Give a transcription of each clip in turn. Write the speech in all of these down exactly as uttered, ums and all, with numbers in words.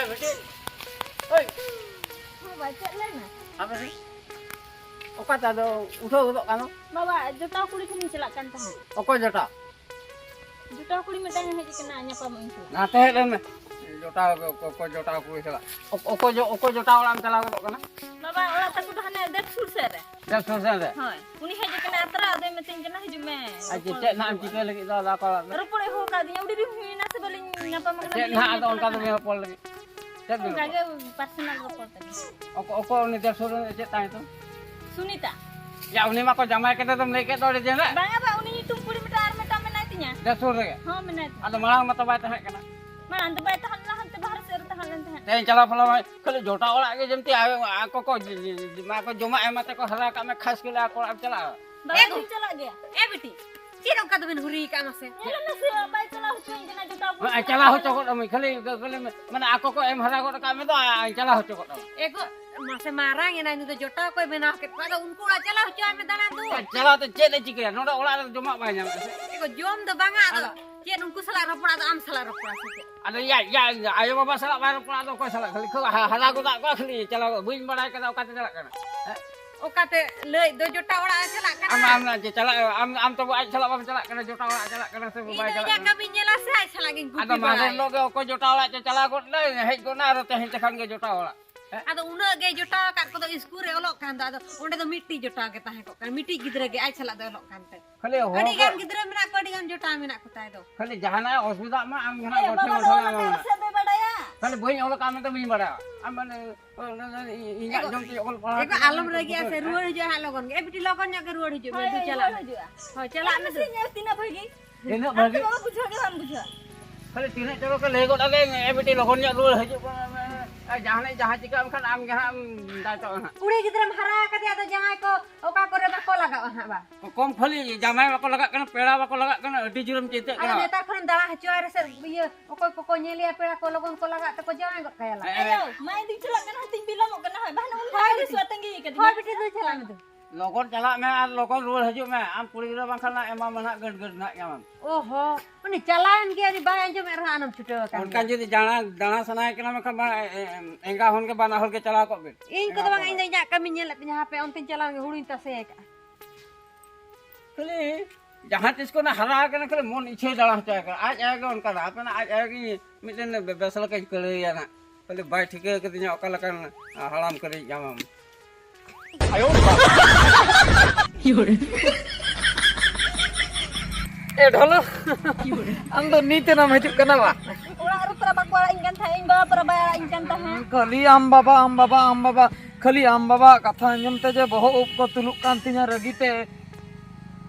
ᱵᱤᱴᱤ, ᱳᱭ, ᱦᱚᱸ ᱵᱟ, ᱪᱮᱫ ᱞᱟᱹᱭ ᱢᱮ? ᱟᱯᱮ ᱥᱮᱫ ᱚᱠᱟᱛᱮ ᱟᱫᱚ ᱩᱴᱷᱟᱹᱣ ᱜᱚᱫᱚᱜ ᱠᱟᱱᱟ? ᱵᱟᱵᱟ, ᱡᱚᱴᱟᱣ ᱠᱩᱲᱤ ᱴᱷᱮᱱᱤᱧ ᱪᱟᱞᱟᱜ ᱠᱟᱱ ᱛᱟᱦᱮᱸᱫ᱾ ᱚᱠᱚᱭ ᱡᱚᱴᱟᱣ? ᱡᱚᱴᱟᱣ ᱠᱩᱲᱤ ᱢᱤᱫᱴᱟᱝ ᱦᱮᱡ ᱟᱠᱟᱱᱟ, ᱧᱟᱯᱟᱢᱚᱜ ᱤᱧ ᱥᱮ᱾ ᱱᱟᱛᱮ ᱦᱮᱡ ᱞᱮᱱ ᱢᱮ᱾ ᱡᱚᱴᱟᱣ ᱠᱚ, ᱠᱚ, ᱠᱚ ᱡᱚᱴᱟᱣ ᱠᱩᱲᱤ ᱥᱟᱞᱟᱜ᱾ ᱚ-, ᱚᱠᱚᱭ ᱡᱚ-, ᱚᱠᱚᱭ ᱡᱚᱴᱟᱣ ᱚᱲᱟᱜ ᱮᱢ ᱪᱟᱞᱟᱣ ᱜᱚᱫᱚᱜ ᱠᱟᱱᱟ? ᱵᱟᱵᱟ, ᱚᱲᱟᱜ ᱛᱟᱠᱚ ᱫᱚ ᱦᱟᱱᱮ ᱫᱮᱵᱽᱥᱩᱨ ᱥᱮᱫ ᱨᱮ᱾ ᱫᱮᱵᱽᱥᱩᱨ ᱥᱮᱫ ᱨᱮ? ᱦᱳᱭ᱾ ᱩᱱᱤ ᱦᱮᱡ ᱟᱠᱟᱱᱟ ᱟᱛᱨᱟ, ᱟᱫᱚᱭ ᱢᱤᱛᱟᱹᱧ ᱠᱟᱱᱟ, "ᱦᱤᱡᱩᱜ ᱢᱮ, ᱟᱪᱪᱷᱟ, ᱨᱚᱯᱚᱲ ᱪᱮᱫ ᱱᱟᱜ ᱮᱢ ᱦᱩᱭᱩᱜᱼᱟ᱾" ᱪᱤᱠᱟᱹ ᱞᱟᱹᱜᱤᱫ ᱫᱚ ᱟᱫᱚ ᱟᱠᱚ ᱚᱲᱟᱜ ᱨᱮ? ᱨᱚᱯᱚᱲ ᱮ ᱦᱚᱦᱚ ᱟᱠᱟᱫᱤᱧᱟ, ᱟᱹᱰᱤ ᱫᱤᱱ ᱦᱩᱭᱮᱱᱟ ᱥᱮ ᱵᱟᱹᱞᱤᱧ ᱧᱟᱯᱟᱢ ᱟᱠᱟᱱᱟ, ᱪᱮᱫ ᱵᱟᱹᱞᱤᱧ ᱱᱟᱦᱟᱜ ᱧᱮᱞ ᱟᱫᱚ ᱚᱱᱠᱟ ᱠᱟᱱᱟ᱾ ᱫᱚ ᱵᱤᱱ ᱨᱚᱯᱚᱲ ᱞᱟᱹᱜᱤᱫ? ᱪᱮᱫ ᱵᱤᱱ ᱚᱱᱠᱟ ᱨᱚᱯᱚᱲ? ᱜᱮ personal ᱨᱚᱯᱚᱲ ᱛᱟᱹᱵᱤᱱ᱾ ᱚᱠᱚ-, ᱚᱠᱚᱭ ᱩᱱᱤ ᱫᱮᱵᱽᱥᱩᱨ ᱨᱮᱱ ᱪᱮᱫ ᱛᱟᱭ ᱧᱩᱛᱩᱢ? ᱥᱩᱱᱤᱛᱟ᱾ ᱭᱟ, ᱩᱱᱤ ᱢᱟᱠᱚ ᱡᱟᱶᱟᱭ ᱠᱮᱫᱮ ᱫᱚᱢ ᱞᱟᱹᱭ ᱠᱮᱫ ᱫᱚ ᱟᱹᱰᱤ ᱫᱤᱱ ᱨᱮ᱾ ᱵᱟᱝᱟ ᱵᱟ, ᱩᱱᱤ ᱧᱩᱛᱩᱢ ᱠᱩᱲᱤ ᱢᱤᱫᱴᱟᱝ ᱟᱨ ᱢᱤᱫᱴᱟᱝ ᱢᱮᱱᱟᱭ ᱛᱤᱧᱟ᱾ ᱫᱮᱵᱽᱥᱩᱨ ᱨᱮᱜᱮ? ᱦᱚᱸ, ᱢᱮᱱᱟᱭ ᱛᱤᱧᱟ᱾ ᱟᱫᱚ ᱢᱟᱲᱟᱝ ᱢᱟᱛᱚ ᱵᱟᱭ ᱛᱟᱦᱮᱸ ᱠᱟᱱᱟ᱾ ᱢᱟᱲᱟᱝ ᱫᱚ ᱵᱟᱭ ᱛᱟᱦᱮᱸ ᱞᱮᱱᱟ, ᱦᱟᱱᱛᱮ ᱵᱟᱦᱨᱮ ᱥᱮᱫ ᱨᱮ ᱛᱟᱦᱮᱸ ᱞᱮᱱ ᱛᱟᱦᱮᱸᱫ᱾ ᱛᱮᱦᱮᱧ ᱪᱟᱞᱟᱣ ᱯᱷᱟᱞᱟᱣ ᱢᱟ ᱠᱷᱟᱹᱞᱤ ᱡᱚᱴᱟᱣ ᱚᱲᱟᱜ ᱜᱮ ᱡᱮᱢᱛᱤ ᱟ-, ᱟᱠᱚ ᱠᱚ ᱡᱤ-, ᱡᱤ-, ᱡᱤ-, ᱢᱟ ᱠᱚ ᱡᱚᱢᱟᱜ ᱮᱢᱟ ᱛᱮᱠᱚ ᱦᱟᱨᱟ ᱠᱟᱜ ᱢᱮ, ᱠᱷᱟᱥ ᱠᱟᱨᱮ ᱟᱠᱚ ᱚᱲᱟᱜ ᱮᱢ ᱪᱟᱞᱟᱜᱼᱟ᱾ ᱵᱟᱵᱟ ᱮ ᱜᱚ-, ᱴᱷᱮᱱ ᱪᱟᱞᱟᱜ ᱜᱮᱭᱟ᱾ ᱮ ᱵᱤᱴᱤ, ᱪᱮᱫ ᱚᱱᱠᱟ ᱫᱚᱵᱤᱱ ᱦᱩᱨᱤ ᱟᱠᱟᱫ ᱢᱟᱥᱮ? ᱧᱮᱞ ᱢᱮ ᱥᱮ, ᱵᱟᱭ ᱪᱟᱞᱟᱣ ᱦᱚᱪᱚᱧ ᱠᱟᱱᱟ ᱡᱚᱴᱟᱣ ᱠᱚ ᱦᱮᱸ, ᱥᱟᱞᱟᱜ᱾ ᱪᱟᱞᱟᱣ ᱦᱚᱪᱚ ᱜᱚᱫ ᱟᱹᱢᱟᱹᱧ, ᱠᱷᱟᱹᱞᱤ, ᱠᱷᱟᱹᱞᱤ ᱢᱟᱱᱮ ᱟᱠᱚ ᱠᱚ ᱮᱢ ᱦᱟᱨᱟ ᱜᱚᱫ ᱟᱠᱟᱫ ᱢᱮ ᱫᱚ, ᱟᱨ ᱪᱟᱞᱟᱣ ᱦᱚᱪᱚ ᱜᱚᱫ ᱟᱢᱟ᱾ ᱮ ᱜᱚ-, ᱢᱟᱥᱮ ᱢᱟᱨᱟᱝ ᱮᱱᱟᱭ, ᱱᱩᱭ ᱫᱚ ᱡᱚᱴᱟᱣ ᱠᱚᱭ ᱵᱮᱱᱟᱣ ᱠᱮᱫ ᱠᱚᱣᱟ, ᱟᱫᱚ ᱩᱱᱠᱩ ᱚᱲᱟᱜ ᱪᱟᱞᱟᱣ ᱦᱚᱪᱚᱣᱟᱭ ᱢᱮ ᱫᱟᱬᱟᱱ ᱫᱚ᱾ ᱪᱟᱞᱟᱣ ᱛᱮ ᱪᱮᱫ ᱮ ᱪᱤᱠᱟᱹᱭᱟ? ᱱᱚᱰᱮ ᱚᱲᱟᱜ ᱨᱮ ᱡᱚᱢᱟᱜ ᱵᱟᱭ ᱧᱟᱢᱮᱫ ᱥᱮ᱾ ᱮ ᱜᱚ, ᱡᱚᱢ ᱫᱚ ᱵᱟᱝᱟ, ᱟᱫᱚ ᱟᱫᱚ ᱪᱮᱫ ᱩᱱᱠᱩ ᱥᱟᱞᱟᱜ ᱨᱚᱯᱚᱲ, ᱟᱫᱚ ᱟᱢ ᱥᱟᱞᱟᱜ ᱨᱚᱯᱚᱲᱟ ᱥᱮ ᱪᱮᱫ? ᱟᱫᱚ ᱭᱟ, ᱭᱟ, ᱟᱭᱳ ᱵᱟᱵᱟ ᱥᱟᱞᱟᱜ ᱵᱟᱭ ᱨᱚᱯᱚᱲᱟ, ᱟᱫᱚ ᱚᱠᱚᱭ ᱥᱟᱞᱟᱜ? ᱠᱷᱟᱹᱞᱤ ᱠᱚ ᱦᱟ-, ᱦᱟᱨᱟ ᱜᱚᱫᱟᱜ ᱠᱚᱣᱟ, ᱠᱷᱟᱹᱞᱤ ᱪᱟᱞᱟᱣ, ᱵᱟᱹᱧ ᱵᱟᱲᱟᱭ ᱠᱟᱫᱟ ᱚᱠᱟᱛᱮ ᱪᱟᱞᱟᱜ ᱠᱟᱱᱟ᱾ ᱦᱮᱸ? ᱚᱠᱟᱛᱮ ᱞᱟᱹᱭ ᱫᱚ ᱡᱚᱴᱟ ᱚᱲᱟᱜ ᱮ ᱪᱟᱞᱟᱜ ᱠᱟᱱᱟ? ᱟᱢ, ᱟᱢ ᱪᱮ ᱪᱟᱞᱟᱜ, ᱟᱢ, ᱟᱢ ᱛᱚᱵᱮ ᱟᱡ ᱥᱟᱞᱟᱜ ᱵᱟᱢ ᱪᱟᱞᱟᱜ ᱠᱟᱱᱟ, ᱡᱚᱴᱟ ᱚᱲᱟᱜ ᱪᱟᱞᱟᱜ ᱠᱟᱱᱟ ᱥᱮ ᱤᱧ ᱵᱟᱭ ᱫᱚ ᱪᱟᱞᱟᱜ ᱤᱧᱟᱹᱜ ᱠᱟᱱᱟ? ᱠᱟᱹᱢᱤᱧ ᱧᱮᱞᱟ ᱥᱮ ᱟᱡ ᱥᱟᱞᱟᱜ ᱜᱤᱧ ᱜᱩᱯᱤ ᱟᱫᱚ ᱢᱟᱫᱮᱨ ᱵᱟᱲᱟᱭᱟ? ᱦᱤᱞᱳᱜ ᱜᱮ ᱚᱠᱚᱭ ᱡᱚᱴᱟ ᱚᱲᱟᱜ ᱪᱚ ᱪᱟᱞᱟᱣ ᱜᱚᱫ ᱱᱟᱭ, ᱦᱮᱡ ᱜᱚᱫ ᱱᱟ ᱟᱨᱚ ᱛᱮᱦᱮᱧ ᱛᱮᱠᱷᱟᱱ ᱜᱮ ᱡᱚᱴᱟ ᱚᱲᱟᱜ᱾ ᱦᱮᱸ? ᱟᱫᱚ ᱩᱱᱟᱹᱜ ᱜᱮ ᱡᱚᱴᱟᱣ ᱟᱠᱟᱫ ᱠᱚᱫᱚ ᱤᱥᱠᱩᱞ ᱨᱮ ᱚᱞᱚᱜ ᱠᱟᱱ ᱫᱚ, ᱟᱫᱚ ᱚᱸᱰᱮ ᱫᱚ ᱢᱤᱫᱴᱤᱡ ᱡᱚᱴᱟᱣ ᱜᱮ ᱛᱟᱦᱮᱸ ᱠᱚᱜ ᱠᱟᱱᱟ, ᱢᱤᱫᱴᱤᱡ ᱜᱤᱫᱽᱨᱟᱹ ᱜᱮ ᱟᱡ ᱥᱟᱞᱟᱜ ᱫᱚ ᱚᱞᱚᱜ ᱠᱟᱱ ᱛᱮ᱾ ᱠᱷᱟᱹᱞᱤ ᱦᱚᱦᱚ ᱟᱹᱰᱤ ᱜᱟᱱ ᱠᱚ ᱜᱤᱫᱽᱨᱟᱹ ᱢᱮᱱᱟᱜ ᱠᱚᱣᱟ, ᱟᱹᱰᱤ ᱜᱟᱱ ᱡᱚᱴᱟᱣ ᱢᱮᱱᱟᱜ ᱠᱚ ᱛᱟᱭ ᱫᱚ᱾ ᱠᱷᱟᱹᱞᱤ ᱡᱟᱦᱟᱱᱟᱜ ᱚᱥᱩᱵᱤᱫᱷᱟᱜ ᱢᱟ, ᱟᱢ ᱜᱮ ᱮ ᱦᱟᱸᱜ ᱜᱚᱴᱷᱮ ᱵᱟᱵᱟ, ᱢᱚᱴᱷᱮ ᱱᱚᱣᱟ ᱢᱟ ᱢᱮᱱᱟᱢᱟ᱾ ᱢᱟᱨᱟᱝ ᱥᱮᱫ ᱫᱚᱭ ᱵᱟᱰᱟᱭᱟ᱾ ᱠᱷᱟᱹᱞᱤ ᱵᱟᱹᱧ ᱚᱞ ᱟᱠᱟᱫ ᱢᱮᱱᱛᱮ ᱵᱟᱹᱧ ᱵᱟᱲᱟᱭᱟ᱾ ᱟᱢ ᱢᱟᱱᱮ, ᱚᱱᱟ ᱫᱚ ᱤᱧᱟᱹᱜ ᱮᱜᱳ, ᱡᱚᱢ ᱛᱮ ᱚᱞ ᱯᱟᱲᱦᱟᱣ ᱮᱜᱳ, ᱛᱮ ᱟᱞᱚᱢ ᱨᱟᱹᱜᱤᱜᱼᱟ ᱥᱮ, ᱨᱩᱣᱟᱹᱲ ᱦᱤᱡᱩᱜᱼᱟ ᱦᱟᱸᱜ ᱞᱚᱜᱚᱱ ᱜᱮ᱾ ᱮ ᱵᱤᱴᱤ, ᱞᱚᱜᱚᱱ ᱧᱚᱜ ᱜᱮ ᱨᱩᱣᱟᱹᱲ ᱦᱤᱡᱩᱜ ᱢᱮ, ᱦᱳᱭ, ᱫᱩ ᱦᱳᱭ, ᱪᱟᱞᱟᱜ ᱨᱩᱣᱟᱹᱲ ᱢᱮ᱾ ᱦᱤᱡᱩᱜᱼᱟ᱾ ᱦᱳᱭ, ᱪᱟᱞᱟᱜ ᱟᱢ ᱢᱮ ᱫᱩ᱾ ᱥᱮ ᱧᱮᱞ ᱛᱤᱱᱟᱹᱜ ᱵᱷᱟᱹᱜᱤ᱾ ᱛᱤᱱᱟᱹᱜ ᱟᱢ ᱵᱷᱟᱹᱜᱤ? ᱫᱚ ᱵᱟᱢ ᱵᱩᱡᱷᱟᱹᱣ ᱜᱮ ᱵᱟᱢ ᱵᱩᱡᱷᱟᱹᱣᱟ᱾ ᱠᱷᱟᱹᱞᱤ ᱛᱤᱱᱟᱹᱜ ᱪᱚᱨᱚᱠᱮ ᱞᱟᱹᱭ ᱜᱚᱫ ᱟᱞᱮ, ᱮ ᱵᱤᱴᱤ, ᱞᱚᱜᱚᱱ ᱧᱚᱜ ᱨᱩᱣᱟᱹᱲ ᱦᱤᱡᱩᱜ ᱢᱮ᱾ ᱟᱨ ᱡᱟᱦᱟᱱᱟᱜ ᱡᱟᱦᱟᱸ ᱪᱤᱠᱟᱹᱜ ᱮᱱᱠᱷᱟᱱ ᱟᱢ ᱜᱮ ᱦᱟᱸᱜ ᱮᱢ ᱫᱟᱭᱤᱛᱛᱚᱜᱼᱟ ᱦᱟᱸᱜ᱾ ᱠᱩᱲᱤ ᱜᱤᱫᱽᱨᱟᱹᱢ ᱦᱟᱨᱟ ᱟᱠᱟᱫᱮᱭᱟ, ᱟᱫᱚ ᱡᱟᱶᱟᱭ ᱠᱚ ᱚᱠᱟ ᱠᱚᱨᱮ ᱵᱟᱠᱚ ᱞᱟᱜᱟᱜᱼᱟ ᱦᱟᱸᱜ ᱵᱟ? ᱠᱚᱢ ᱠᱷᱟᱹᱞᱤ ᱡᱟᱶᱟᱭ ᱵᱟᱠᱚ ᱞᱟᱜᱟᱜ ᱠᱟᱱᱟ, ᱯᱮᱲᱟ ᱵᱟᱠᱚ ᱞᱟᱜᱟᱜ ᱠᱟᱱᱟ, ᱟᱹᱰᱤ ᱡᱳᱨᱮᱢ ᱪᱤᱱᱛᱟᱹᱜ ᱟᱫᱚ ᱠᱟᱱᱟ᱾ ᱱᱮᱛᱟᱨ ᱠᱷᱚᱱᱮᱢ ᱫᱟᱬᱟ ᱦᱚᱪᱚᱣᱟᱭ ᱨᱮᱥᱮ, ᱤᱭᱟᱹ, ᱚᱠᱚᱭ ᱠᱚᱠᱚ ᱧᱮᱞᱮᱭᱟ, ᱯᱮᱲᱟ ᱠᱚ ᱞᱚᱜᱚᱱ ᱠᱚ ᱞᱟᱜᱟᱜ ᱛᱮᱠᱚ ᱡᱟᱶᱟᱭ ᱜᱚᱫ ᱠᱟᱭᱟ ᱞᱟᱝ᱾ ᱦᱮᱸ, ᱦᱮᱸ᱾ ᱮᱭᱳ, ᱢᱟ ᱤᱧ ᱫᱩᱧ ᱪᱟᱞᱟᱜ ᱠᱟᱱᱟ, ᱦᱳᱭ, ᱵᱟᱦᱱᱟ ᱩᱱ ᱦᱳᱭ ᱠᱷᱟᱡ ᱵᱤᱴᱤ᱾ ᱥᱩᱣᱟ ᱛᱟᱺᱜᱤ ᱠᱟᱫᱤᱧᱟ᱾ ᱦᱳᱭ ᱵᱤᱴᱤ, ᱫᱩ ᱪᱟᱞᱟᱜ ᱢᱮ ᱫᱩ᱾ ᱞᱚᱜᱚᱱ ᱪᱟᱞᱟᱜ ᱢᱮ ᱟᱨ ᱞᱚᱜᱚᱱ ᱨᱩᱣᱟᱹᱲ ᱦᱤᱡᱩᱜ ᱢᱮ᱾ ᱟᱢ ᱠᱩᱲᱤ ᱜᱤᱫᱽᱨᱟᱹ ᱵᱟᱝᱠᱷᱟᱱ ᱱᱟᱜ ᱮᱢᱟᱢᱟ ᱱᱟᱜ ᱜᱟᱹᱰ ᱜᱟᱹᱰ ᱱᱟᱜ ᱧᱟᱢᱟᱢ᱾ ᱚᱦᱚ, ᱩᱱᱤ ᱪᱟᱞᱟᱣᱮᱱ ᱜᱮᱭᱟ, ᱩᱱᱤ ᱵᱟᱭ ᱟᱸᱡᱚᱢᱮᱫ ᱨᱮᱦᱚᱸ ᱟᱢᱮᱢ ᱪᱷᱩᱴᱟᱹᱣ ᱟᱠᱟᱱ ᱚᱱᱠᱟ ᱜᱮᱭᱟ᱾ ᱡᱩᱫᱤ ᱫᱟᱬᱟ, ᱫᱟᱬᱟ ᱥᱟᱱᱟᱭᱮ ᱠᱟᱱᱟ ᱢᱮᱱᱠᱷᱟᱱ ᱢᱟ, ᱮ-, ᱮ-, ᱮᱸᱜᱟ ᱦᱚᱱ ᱜᱮ ᱵᱟᱱᱟ ᱦᱚᱲ ᱜᱮ ᱪᱟᱞᱟᱣ ᱠᱚᱜ ᱵᱤᱱ᱾ ᱤᱧ ᱠᱚᱫᱚ ᱮᱸᱜᱟ ᱵᱟᱝ, ᱦᱚᱱ᱾ ᱤᱧ ᱫᱚ ᱤᱧᱟᱹᱜ ᱠᱟᱹᱢᱤᱧ ᱧᱮᱞᱮᱫ ᱛᱤᱧᱟᱹ, ᱦᱟᱯᱮ ᱚᱱᱛᱮᱧ ᱪᱟᱞᱟᱣ ᱞᱮᱱ ᱜᱮ, ᱦᱩᱲᱩᱧ ᱛᱟᱥᱮ ᱟᱠᱟᱫᱼᱟ᱾ ᱠᱷᱟᱹᱞᱤ ᱡᱟᱦᱟᱸ ᱛᱤᱥ ᱠᱷᱚᱱᱮ ᱦᱟᱨᱟ ᱟᱠᱟᱱᱟ, ᱠᱷᱟᱹᱞᱤ ᱢᱚᱱ ᱤᱪᱪᱷᱟᱹᱭ ᱫᱟᱬᱟ ᱦᱚᱪᱚᱭ ᱠᱟᱱᱟ᱾ ᱟᱡ ᱟᱭᱳ ᱜᱮ ᱚᱱᱠᱟ ᱫᱚ, ᱦᱟᱯᱮ ᱱᱟ ᱟᱡ ᱟᱭᱳ ᱜᱮ ᱢᱤᱫᱴᱮᱱ ᱵᱮ-, ᱵᱮᱥ ᱞᱮᱠᱟᱧ ᱠᱟᱹᱲᱟᱹᱭᱟ ᱱᱟᱜ᱾ ᱠᱷᱟᱹᱞᱤ ᱵᱟᱭ ᱴᱷᱤᱠᱟᱹ ᱠᱟᱫᱤᱧᱟ ᱚᱠᱟ ᱞᱮᱠᱟᱱ ᱦᱟᱲᱟᱢ ᱠᱟᱹᱱᱟᱹᱧ ᱧᱟᱢᱟᱢ᱾ ᱮ ᱰᱷᱚᱞᱚ, ᱟᱢ ᱫᱚ ᱱᱤᱛ ᱮᱱᱟᱢ ᱦᱤᱡᱩᱜ ᱠᱟᱱᱟ ᱵᱟ? ᱚᱲᱟᱜ ᱨᱮ ᱯᱩᱨᱟᱹ ᱵᱟᱠᱚ ᱟᱲᱟᱜ ᱤᱧ ᱠᱟᱱ ᱛᱟᱦᱮᱸᱫ, ᱤᱧ ᱵᱟᱵᱟ ᱯᱩᱨᱟᱹ ᱵᱟᱭ ᱟᱲᱟᱜ ᱤᱧ ᱠᱟᱱ ᱛᱟᱦᱮᱸᱫ᱾ ᱠᱷᱟᱹᱞᱤ ᱟᱢ ᱵᱟᱵᱟ, ᱟᱢ ᱵᱟᱵᱟ, ᱟᱢ ᱵᱟᱵᱟ, ᱠᱷᱟᱹᱞᱤ ᱟᱢ ᱵᱟᱵᱟ ᱠᱟᱛᱷᱟ ᱟᱸᱡᱚᱢ ᱛᱮ ᱡᱮ ᱵᱚᱦᱚᱜ ᱩᱵ ᱠᱚ ᱛᱩᱞᱩᱜ ᱠᱟᱱ ᱛᱤᱧᱟ ᱨᱟᱹᱜᱤ ᱛᱮ᱾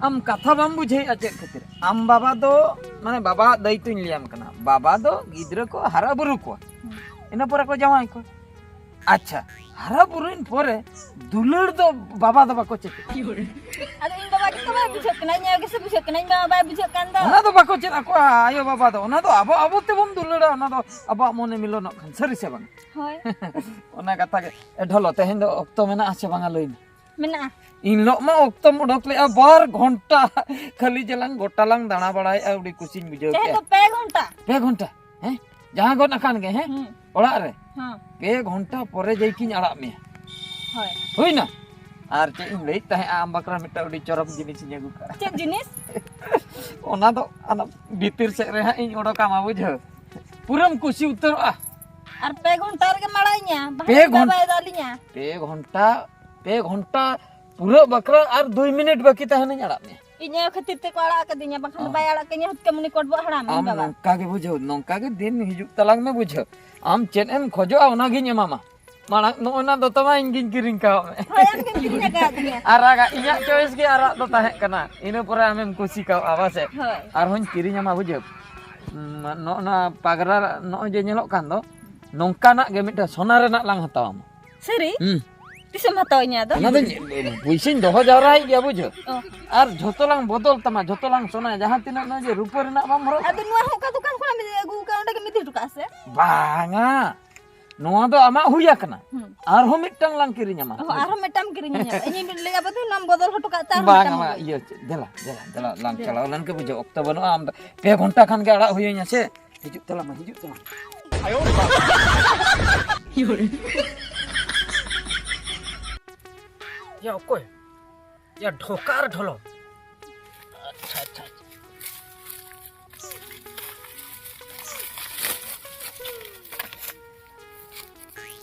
ᱟᱢ ᱠᱟᱛᱷᱟ ᱵᱟᱢ ᱵᱩᱡᱷᱟᱹᱣᱮᱫᱼᱟ ᱪᱮᱫ ᱠᱷᱟᱹᱛᱤᱨ? ᱟᱢ ᱵᱟᱵᱟ ᱫᱚ, ᱢᱟᱱᱮ, ᱵᱟᱵᱟᱣᱟᱜ ᱫᱟᱭᱤᱛᱛᱚᱧ ᱞᱟᱹᱭᱟᱢ ᱠᱟᱱᱟ, ᱵᱟᱵᱟ ᱫᱚ ᱜᱤᱫᱽᱨᱟᱹ ᱠᱚ ᱦᱟᱨᱟ ᱵᱩᱨᱩ ᱠᱚᱣᱟ, ᱤᱱᱟᱹ ᱯᱚᱨᱮ ᱠᱚ ᱡᱟᱶᱟᱭ ᱠᱚᱣᱟ᱾ ᱟᱪᱪᱷᱟ, ᱦᱟᱨᱟ ᱵᱩᱨᱩᱭᱮᱱ ᱯᱚᱨᱮ ᱫᱩᱞᱟᱹᱲ ᱫᱚ ᱵᱟᱵᱟ ᱫᱚ ᱵᱟᱠᱚ ᱪᱮᱫ ᱟᱠᱚᱣᱟ᱾ ᱟᱫᱚ ᱤᱧ ᱵᱟᱵᱟ ᱜᱮᱛᱚ ᱵᱟᱭ ᱵᱩᱡᱷᱟᱹᱜ ᱠᱟᱱᱟ, ᱤᱧ ᱟᱭᱳ ᱜᱮᱥᱮ ᱵᱩᱡᱷᱟᱹᱜ ᱠᱟᱱᱟ, ᱤᱧ ᱵᱟᱵᱟ ᱵᱟᱭ ᱵᱩᱡᱷᱟᱹᱜ ᱠᱟᱱ ᱫᱚ᱾ ᱚᱱᱟ ᱫᱚ ᱵᱟᱠᱚ ᱪᱮᱫ ᱟᱠᱚᱣᱟ ᱟᱭᱳ ᱵᱟᱵᱟ ᱫᱚ, ᱚᱱᱟ ᱫᱚ ᱟᱵᱚ ᱟᱵᱚ ᱛᱮᱵᱚᱱ ᱫᱩᱞᱟᱹᱲᱟ, ᱚᱱᱟ ᱫᱚ ᱟᱵᱚᱣᱟᱜ ᱢᱚᱱᱮ ᱢᱤᱞᱚᱱᱚᱜ ᱠᱷᱟᱱ, ᱥᱟᱹᱨᱤ ᱥᱮ ᱵᱟᱝ? ᱦᱳᱭ᱾ ᱚᱱᱟ ᱠᱟᱛᱷᱟ ᱜᱮ᱾ ᱮ ᱰᱷᱚᱞᱚ, ᱛᱮᱦᱮᱧ ᱫᱚ ᱚᱠᱛᱚ ᱢᱮᱱᱟᱜᱼᱟ ᱥᱮ ᱵᱟᱝᱟ ᱞᱟᱹᱭ ᱢᱮ? ᱢᱮᱱᱟᱜᱼᱟ᱾ ᱤᱱ ᱦᱤᱞᱳᱜ ᱢᱟ ᱚᱠᱛᱚᱢ ᱚᱰᱚᱠ ᱞᱮᱜᱼᱟ ᱵᱟᱨ ᱜᱷᱚᱱᱴᱟ, ᱠᱷᱟᱹᱞᱤ ᱡᱮᱞᱟᱝ ᱜᱚᱴᱟ ᱞᱟᱝ ᱫᱟᱬᱟ ᱵᱟᱲᱟᱭᱮᱫᱼᱟ, ᱟᱹᱰᱤ ᱠᱩᱥᱤᱧ ᱵᱩᱡᱷᱟᱹᱣ ᱛᱮᱦᱮᱧ ᱠᱮᱜᱼᱟ᱾ ᱫᱚ ᱯᱮ ᱜᱷᱚᱱᱴᱟ᱾ ᱯᱮ ᱜᱷᱚᱱᱴᱟ? ᱦᱮᱸ? ᱡᱟᱦᱟᱸ ᱜᱚᱫ ᱟᱠᱟᱱ ᱜᱮ, ᱦᱮᱸ? ᱦᱩᱸ᱾ ᱚᱲᱟᱜ ᱨᱮ? ᱦᱮᱸ᱾ ᱯᱮ ᱜᱷᱚᱱᱴᱟ ᱯᱚᱨᱮ ᱡᱟᱭ ᱠᱤᱧ ᱟᱲᱟᱜ ᱢᱮᱭᱟ᱾ ᱦᱳᱭ᱾ ᱦᱩᱭᱱᱟ? ᱟᱨ ᱪᱮᱫ ᱤᱧ ᱞᱟᱹᱭᱮᱫ ᱛᱟᱦᱮᱸᱜᱼᱟ, ᱟᱢ ᱵᱟᱠᱷᱨᱟ ᱢᱤᱫᱴᱟᱝ ᱟᱹᱰᱤ ᱪᱚᱨᱚᱠ ᱡᱤᱱᱤᱥ ᱤᱧ ᱟᱹᱜᱩ ᱠᱟᱜᱼᱟ᱾ ᱪᱮᱫ ᱡᱤᱱᱤᱥ? ᱚᱱᱟ ᱫᱚ ᱚᱱᱟ ᱵᱷᱤᱛᱤᱨ ᱥᱮᱫ ᱨᱮ ᱦᱟᱸᱜ ᱤᱧ ᱚᱰᱚᱠᱟᱢᱟ, ᱵᱩᱡᱷᱟᱹᱣ? ᱯᱩᱨᱟᱹᱢ ᱠᱩᱥᱤ ᱩᱛᱟᱹᱨᱚᱜᱼᱟ᱾ ᱟᱨ ᱯᱮ ᱜᱷᱚᱱᱴᱟ ᱨᱮᱜᱮᱢ ᱟᱲᱟᱜ ᱤᱧᱟ, ᱯᱮ ᱵᱟᱦᱨᱮ ᱜᱷᱚᱱ-, ᱵᱟᱭ ᱫᱟᱞᱤᱧᱟ᱾ ᱯᱮ ᱜᱷᱚᱱᱴᱟ, ᱯᱮ ᱜᱷᱚᱱᱴᱟ ᱯᱩᱨᱟᱹ ᱵᱟᱠᱷᱨᱟ ᱟᱨ ᱫᱩᱭ ᱢᱤᱱᱤᱴ ᱵᱟᱹᱠᱤ ᱛᱟᱦᱮᱱᱟᱹᱧ ᱟᱲᱟᱜ ᱢᱮᱭᱟ᱾ ᱤᱧ ᱟᱭᱳ ᱠᱷᱟᱹᱛᱤᱨ ᱛᱮᱠᱚ ᱟᱲᱟᱜ ᱟᱠᱟᱫᱤᱧᱟ, ᱵᱟᱠᱷᱟᱱ ᱫᱚ ᱚ᱾ ᱵᱟᱭ ᱟᱲᱟᱜ ᱠᱟᱹᱧᱟ ᱦᱩᱛᱠᱟᱹᱢᱩᱱᱤ ᱠᱚᱴᱵᱚᱜ ᱦᱟᱲᱟᱢ, ᱤᱧ ᱟᱢ ᱵᱟᱵᱟ᱾ ᱱᱚᱝᱠᱟ ᱜᱮ ᱵᱩᱡᱷᱟᱹᱣ, ᱱᱚᱝᱠᱟ ᱜᱮ ᱫᱤᱱ ᱦᱤᱡᱩᱜ ᱛᱟᱞᱟᱝ ᱢᱮ ᱵᱩᱡᱷᱟᱹᱣ᱾ ᱟᱢ ᱪᱮᱫ ᱮᱢ ᱠᱷᱚᱡᱚᱜᱼᱟ ᱚᱱᱟᱜᱤᱧ ᱮᱢᱟᱢᱟ᱾ ᱢᱟᱲᱟᱝ ᱱᱚᱜᱼᱚᱭ ᱱᱟ ᱫᱚᱛᱚ ᱢᱟ ᱤᱧ ᱜᱤᱧ ᱠᱤᱨᱤᱧ ᱠᱟᱣᱟᱫ ᱢᱮ᱾ ᱦᱳᱭ, ᱟᱢ ᱜᱮᱢ ᱠᱤᱨᱤᱧ ᱟᱠᱟᱫᱤᱧᱟ᱾ ᱟᱨᱟᱜᱟᱜ ᱤᱧᱟᱹᱜ choice ᱜᱮ ᱟᱨᱟᱜ ᱫᱚ ᱛᱟᱦᱮᱸ ᱠᱟᱱᱟ, ᱤᱱᱟᱹ ᱯᱚᱨᱮ ᱟᱢᱮᱢ ᱠᱩᱥᱤ ᱠᱟᱣᱟ ᱵᱟᱥᱮ? ᱦᱳᱭ᱾ ᱟᱨᱦᱚᱸᱧ ᱠᱤᱨᱤᱧ ᱟᱢᱟ ᱵᱩᱡᱷᱟᱹᱣ᱾ ᱩᱸ, ᱱᱚᱜᱼᱚ ᱱᱟ ᱯᱟᱜᱽᱨᱟ ᱱᱚᱜᱼᱚᱭ ᱡᱮ ᱧᱮᱞᱚᱜ ᱠᱟᱱ ᱫᱚ, ᱱᱚᱝᱠᱟᱱᱟᱜ ᱜᱮ ᱢᱤᱫᱴᱟᱝ ᱥᱚᱱᱟ ᱨᱮᱱᱟᱜ ᱞᱟᱝ ᱦᱟᱛᱟᱣᱟ᱾ ᱥᱟᱹᱨᱤ? ᱦᱩᱸ᱾ ᱛᱤᱥᱮᱢ ᱦᱟᱛᱟᱣ ᱤᱧᱟ ᱟᱫᱚ? ᱚᱱᱟ ᱫᱚ ᱯᱩᱭᱥᱟᱹᱧ ᱫᱚᱦᱚ ᱡᱟᱣᱨᱟᱭᱮᱫ ᱜᱮᱭᱟ ᱵᱩᱡᱷᱟᱹᱣ᱾ ᱚ᱾ ᱟᱨ ᱡᱷᱚᱛᱚ ᱞᱟᱝ ᱵᱚᱫᱚᱞ ᱛᱟᱢᱟ, ᱡᱷᱚᱛᱚ ᱞᱟᱝ ᱥᱚᱱᱟᱭᱟ, ᱡᱟᱦᱟᱸ ᱛᱤᱱᱟᱹᱜ ᱱᱚᱜᱼᱚᱭ ᱡᱮ ᱨᱩᱯᱟᱹ ᱨᱮᱱᱟᱜ ᱵᱟᱢ ᱦᱚᱨᱚᱜ ᱟᱫᱚ ᱱᱚᱣᱟ ᱦᱚᱸ ᱚᱠᱟ ᱫᱚᱠᱟᱱ ᱠᱷᱚᱱᱟᱜ ᱮᱢ ᱟᱹᱜᱩ ᱠᱟᱜᱼᱟ, ᱚᱸᱰᱮ ᱜᱮᱢ ᱤᱫᱤ ᱦᱚᱴᱚ ᱠᱟᱜᱼᱟ ᱥᱮ? ᱵᱟᱝᱟ, ᱱᱚᱣᱟ ᱫᱚ ᱟᱢᱟᱜ ᱦᱩᱭ ᱟᱠᱟᱱᱟ᱾ ᱦᱩᱸ᱾ ᱟᱨᱦᱚᱸ ᱢᱤᱫᱴᱟᱝ ᱞᱟᱝ ᱠᱤᱨᱤᱧ ᱟᱢᱟ᱾ ᱚ, ᱟᱨᱦᱚᱸ ᱢᱤᱫᱴᱟᱝ ᱠᱤᱨᱤᱧ ᱦᱩᱭᱩᱜᱼᱟ᱾ ᱤᱧᱤᱧ ᱞᱟᱹᱭᱟ ᱵᱟᱫᱮ ᱱᱚᱣᱟᱢ ᱵᱚᱫᱚᱞ ᱦᱚᱴᱚ ᱠᱟᱜ ᱛᱮ ᱟᱨᱦᱚᱸ ᱵᱟᱝ, ᱢᱤᱫᱴᱟᱝ ᱵᱟᱝ, ᱦᱩᱭᱩᱜᱼᱟ᱾ ᱤᱭᱟᱹ ᱪᱮᱫ, ᱫᱮᱞᱟ, ᱫᱮᱞᱟ, ᱫᱮᱞᱟ, ᱞᱟᱝ ᱫᱮᱞᱟ᱾ ᱪᱟᱞᱟᱣ ᱞᱮᱱ ᱜᱮ ᱵᱩᱡᱷᱟᱹᱜ᱾ ᱚᱠᱛᱚ ᱵᱟᱹᱱᱩᱜᱼᱟ, ᱟᱢ ᱫᱚ ᱯᱮ ᱜᱷᱚᱱᱴᱟ ᱠᱷᱟᱱ ᱜᱮ ᱟᱲᱟᱜ ᱦᱩᱭᱟᱹᱧᱟ ᱥᱮ? ᱦᱤᱡᱩᱜ ᱛᱟᱞᱟᱝ ᱢᱮ, ᱦᱤᱡᱩᱜ ᱛᱟᱞᱟᱝ ᱢᱮ᱾ ᱭᱟ, ᱚᱠᱚᱭ? ᱭᱟ, ᱰᱷᱚᱠᱟ ᱟᱨ ᱰᱷᱚᱞᱚ᱾ ᱟᱪᱪᱷᱟ, ᱟᱪᱪᱷᱟ, ᱟᱪᱪᱷᱟ᱾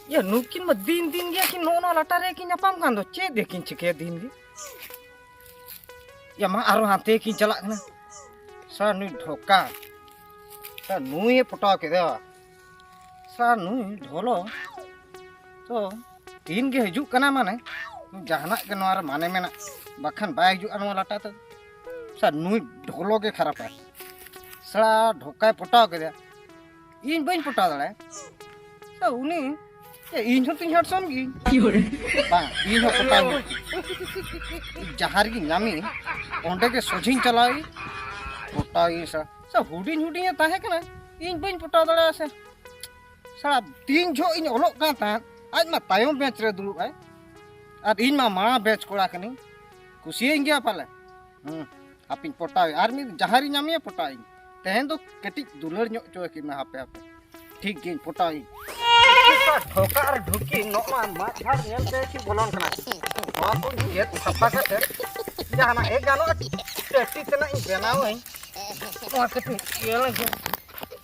ᱭᱟ, ᱱᱩᱠᱤᱱ ᱢᱟ ᱫᱤᱱ ᱫᱤᱱ ᱜᱮ ᱠᱤᱱ ᱱᱚᱜᱼᱚ ᱱᱚᱣᱟ ᱞᱟᱴᱟ ᱨᱮ ᱠᱤᱱ ᱧᱟᱯᱟᱢ ᱠᱟᱱ ᱫᱚ, ᱪᱮᱫ ᱫᱮ ᱠᱤᱱ ᱪᱤᱠᱟᱹᱭᱟ ᱫᱤᱱ ᱜᱮ? ᱭᱟ, ᱢᱟ ᱟᱨᱦᱚᱸ ᱦᱟᱱᱛᱮ ᱠᱤᱱ ᱪᱟᱞᱟᱜ ᱠᱟᱱᱟ᱾ ᱥᱟ ᱱᱩᱭ ᱰᱷᱚᱠᱟ, ᱥᱟ ᱱᱩᱭᱮ ᱯᱚᱴᱟᱣ ᱠᱮᱫᱟ᱾ ᱥᱟ ᱱᱩᱭ ᱰᱷᱚᱞᱚ ᱛᱚ ᱫᱤᱱ ᱜᱮ ᱦᱤᱡᱩᱜ ᱠᱟᱱᱟ, ᱢᱟᱱᱮ ᱡᱟᱦᱟᱱᱟᱜ ᱜᱮ ᱱᱚᱣᱟ ᱨᱮ ᱢᱟᱱᱮ ᱢᱮᱱᱟᱜ, ᱵᱟᱠᱷᱟᱱ ᱵᱟᱭ ᱦᱤᱡᱩᱜᱼᱟ ᱱᱚᱣᱟ ᱞᱟᱴᱟ ᱛᱮ᱾ ᱥᱟ ᱱᱩᱭ ᱰᱷᱚᱞᱚ ᱜᱮ ᱠᱷᱟᱨᱟᱯᱟ᱾ ᱥᱟ ᱰᱷᱚᱠᱟᱭ ᱯᱚᱴᱟᱣ ᱠᱮᱫᱟ, ᱤᱧ ᱵᱟᱹᱧ ᱯᱚᱴᱟᱣ ᱫᱟᱲᱮᱭᱟᱜᱼᱟ᱾ ᱥᱟ ᱩᱱᱤ, ᱮ, ᱤᱧ ᱦᱚᱸ ᱛᱤᱧ ᱦᱮᱰᱥᱚᱢ ᱜᱤᱧ᱾ ᱵᱟᱝ, ᱤᱧ ᱦᱚᱸ ᱯᱚᱴᱟᱣ ᱜᱤᱧ᱾ ᱡᱟᱦᱟᱸ ᱨᱮᱜᱮ ᱧᱟᱢᱤᱧ, ᱚᱸᱰᱮ ᱜᱮ ᱥᱚᱡᱷᱮᱧ ᱪᱟᱞᱟᱣ, ᱯᱚᱴᱟᱣ ᱤᱧ ᱥᱟ᱾ ᱥᱟ ᱦᱩᱰᱤᱧ ᱦᱩᱰᱤᱧ ᱮ ᱛᱟᱦᱮᱸ ᱠᱟᱱᱟ, ᱤᱧ ᱵᱟᱹᱧ ᱯᱚᱴᱟᱣ ᱫᱟᱲᱮᱭᱟᱜᱼᱟ ᱥᱮ᱾ ᱥᱟᱞᱟ ᱛᱤᱱ ᱡᱚᱦᱚᱜ ᱤᱧ ᱚᱞᱚᱜ ᱠᱟᱱ ᱛᱟᱦᱮᱸᱫ, ᱟᱡ ᱢᱟ ᱛᱟᱭᱚᱢ ᱵᱮᱧᱪ ᱨᱮ ᱫᱩᱲᱩᱵ ᱟᱭ, ᱟᱨ ᱤᱧ ᱢᱟ ᱢᱟᱲᱟᱝ ᱵᱮᱧᱪ ᱠᱚᱲᱟ ᱠᱟᱹᱱᱟᱹᱧ᱾ ᱠᱩᱥᱤᱭᱟᱹᱧ ᱜᱮᱭᱟ ᱯᱟᱞᱮ᱾ ᱦᱩᱸ, ᱦᱟᱯᱮᱧ ᱯᱚᱴᱟᱣ, ᱟᱨ ᱢᱤᱫ ᱡᱟᱦᱟᱸ ᱨᱤᱧ ᱧᱟᱢᱮᱭᱟ ᱯᱚᱴᱟᱣ ᱤᱧ᱾ ᱛᱮᱦᱮᱧ ᱫᱚ ᱠᱟᱹᱴᱤᱡ ᱫᱩᱞᱟᱹᱲ ᱧᱚᱜ ᱦᱚᱪᱚ ᱟᱹᱠᱤᱱ ᱢᱮ, ᱦᱟᱯᱮ ᱦᱟᱯᱮ᱾ ᱴᱷᱤᱠ ᱜᱮᱧ ᱯᱚᱴᱟᱣ ᱤᱧ᱾ ᱰᱷᱚᱠᱟ ᱟᱨ ᱰᱷᱩᱠᱤ ᱱᱚᱜᱼᱚ ᱱᱚᱣᱟ ᱢᱟᱫ ᱡᱷᱟᱲ ᱧᱮᱞ ᱛᱮ ᱠᱤ ᱵᱚᱞᱚᱱ ᱠᱟᱱᱟ᱾ ᱱᱚᱣᱟ ᱠᱚ ᱜᱮᱫ ᱥᱟᱯᱷᱟ ᱠᱟᱛᱮ ᱡᱟᱦᱟᱱᱟᱜ ᱜᱮ ᱜᱟᱱᱚᱜᱼᱟ, ᱴᱟᱹᱴᱤ ᱛᱮᱱᱟᱜ ᱤᱧ ᱵᱮᱱᱟᱣᱟᱹᱧ᱾ ᱱᱚᱣᱟ ᱠᱟᱹᱴᱤᱡ ᱤᱭᱟᱹ ᱞᱮᱱ ᱜᱮ᱾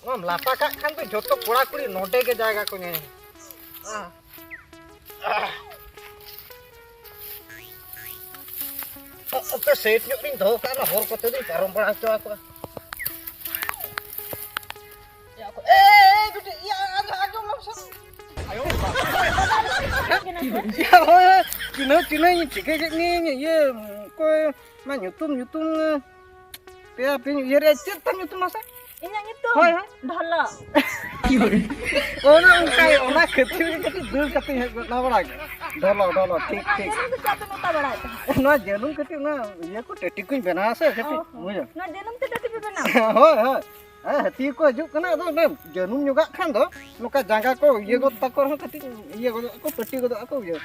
ᱱᱚᱣᱟᱢ ᱞᱟᱴᱟ ᱠᱟᱜ ᱠᱷᱟᱱ ᱫᱚ ᱡᱷᱚᱛᱚ ᱠᱚᱲᱟ ᱠᱩᱲᱤ ᱱᱚᱰᱮ ᱜᱮ ᱡᱟᱭᱜᱟ ᱠᱚ ᱧᱟᱢᱟ᱾ ᱟᱦ᱾ ᱚ-, ᱚᱠᱟ ᱥᱟᱭᱤᱰ ᱧᱚᱜ ᱨᱤᱧ ᱫᱚᱦᱚ ᱠᱟᱜᱼᱟ, ᱚᱱᱟ ᱦᱚᱨ ᱠᱚᱛᱮ ᱫᱚᱧ ᱯᱟᱨᱚᱢ ᱵᱟᱲᱟ ᱦᱚᱪᱚ ᱟᱠᱚᱣᱟ᱾ ᱮ, ᱮ, ᱮ, ᱵᱤᱴᱤ, ᱤᱭᱟᱹ, ᱟᱸᱡᱚᱢ, ᱟᱸᱡᱚᱢ ᱞᱟᱢ ᱥᱮ? ᱤᱭᱟᱹ, ᱦᱳᱭ, ᱦᱳᱭ, ᱪᱤᱱᱦᱟᱹ, ᱪᱤᱱᱦᱟᱹᱧ ᱴᱷᱤᱠᱟᱹ ᱠᱮᱫ ᱢᱤᱭᱟᱹᱧ, ᱤᱭᱟᱹ, ᱚᱠᱚᱭ, ᱚᱱᱟ ᱧᱩᱛᱩᱢ, ᱧᱩᱛᱩᱢ, ᱯᱮᱭᱟ ᱯᱮᱧ ᱩᱭᱦᱟᱹᱨᱮᱜᱼᱟ, ᱪᱮᱫ ᱛᱟᱢ ᱧᱩᱛᱩᱢ ᱢᱟᱥᱮ? ᱤᱧᱟᱹᱜ ᱧᱩᱛᱩᱢ? ᱦᱳᱭ, ᱦᱳᱭ᱾ ᱰᱷᱚᱞᱚ᱾ ᱚᱱᱮ ᱚᱱᱠᱟ ᱜᱮ, ᱚᱱᱟ ᱠᱷᱟᱹᱛᱤᱨ ᱜᱮ ᱠᱟᱹᱴᱤᱡ ᱫᱟᱹᱲ ᱠᱟᱛᱮᱧ ᱦᱮᱡ ᱜᱚᱫ ᱱᱟ ᱵᱟᱲᱟ ᱜᱮ᱾ ᱰᱷᱚᱞᱚ, ᱰᱷᱚᱞᱚ, ᱴᱷᱤᱠ, ᱴᱷᱤᱠ᱾ ᱤᱧ ᱫᱚ ᱪᱮᱫ ᱯᱮ ᱢᱮᱛᱟ ᱵᱟᱲᱟᱭᱮᱫ ᱛᱟᱦᱮᱸᱫ? ᱱᱚᱣᱟ ᱡᱟᱹᱱᱩᱢ ᱠᱟᱹᱴᱤᱡ, ᱚᱱᱟ ᱤᱭᱟᱹ ᱠᱚ, ᱴᱟᱹᱴᱤ ᱠᱚᱧ ᱵᱮᱱᱟᱣᱟ ᱥᱮ ᱠᱟᱹᱴᱤᱡ, ᱚ, ᱦᱚᱸ᱾ ᱵᱩᱡᱷᱟᱹᱣ? ᱱᱚᱣᱟ ᱡᱟᱹᱱᱩᱢ ᱛᱮ ᱴᱟᱹᱴᱤ ᱯᱮ ᱵᱮᱱᱟᱣᱟ? ᱦᱳᱭ, ᱦᱳᱭ᱾ ᱦᱮᱸ, ᱦᱟᱹᱛᱤ ᱠᱚ ᱦᱤᱡᱩᱜ ᱠᱟᱱᱟ᱾ ᱟᱫᱚ ᱚᱱᱮ ᱡᱟᱹᱱᱩᱢ ᱧᱚᱜᱟᱜ ᱠᱷᱟᱱ ᱫᱚ ᱱᱚᱝᱠᱟ ᱡᱟᱸᱜᱟ ᱠᱚ ᱤᱭᱟᱹ ᱜᱚᱫ ᱛᱟᱠᱚ ᱨᱮᱦᱚᱸ ᱠᱟᱹᱴᱤᱡ ᱤᱭᱟᱹ ᱜᱚᱫᱚᱜ ᱟᱠᱚ, ᱯᱟᱹᱴᱤ ᱜᱚᱫᱚᱜ ᱟᱠᱚ, ᱤᱭᱟᱹ᱾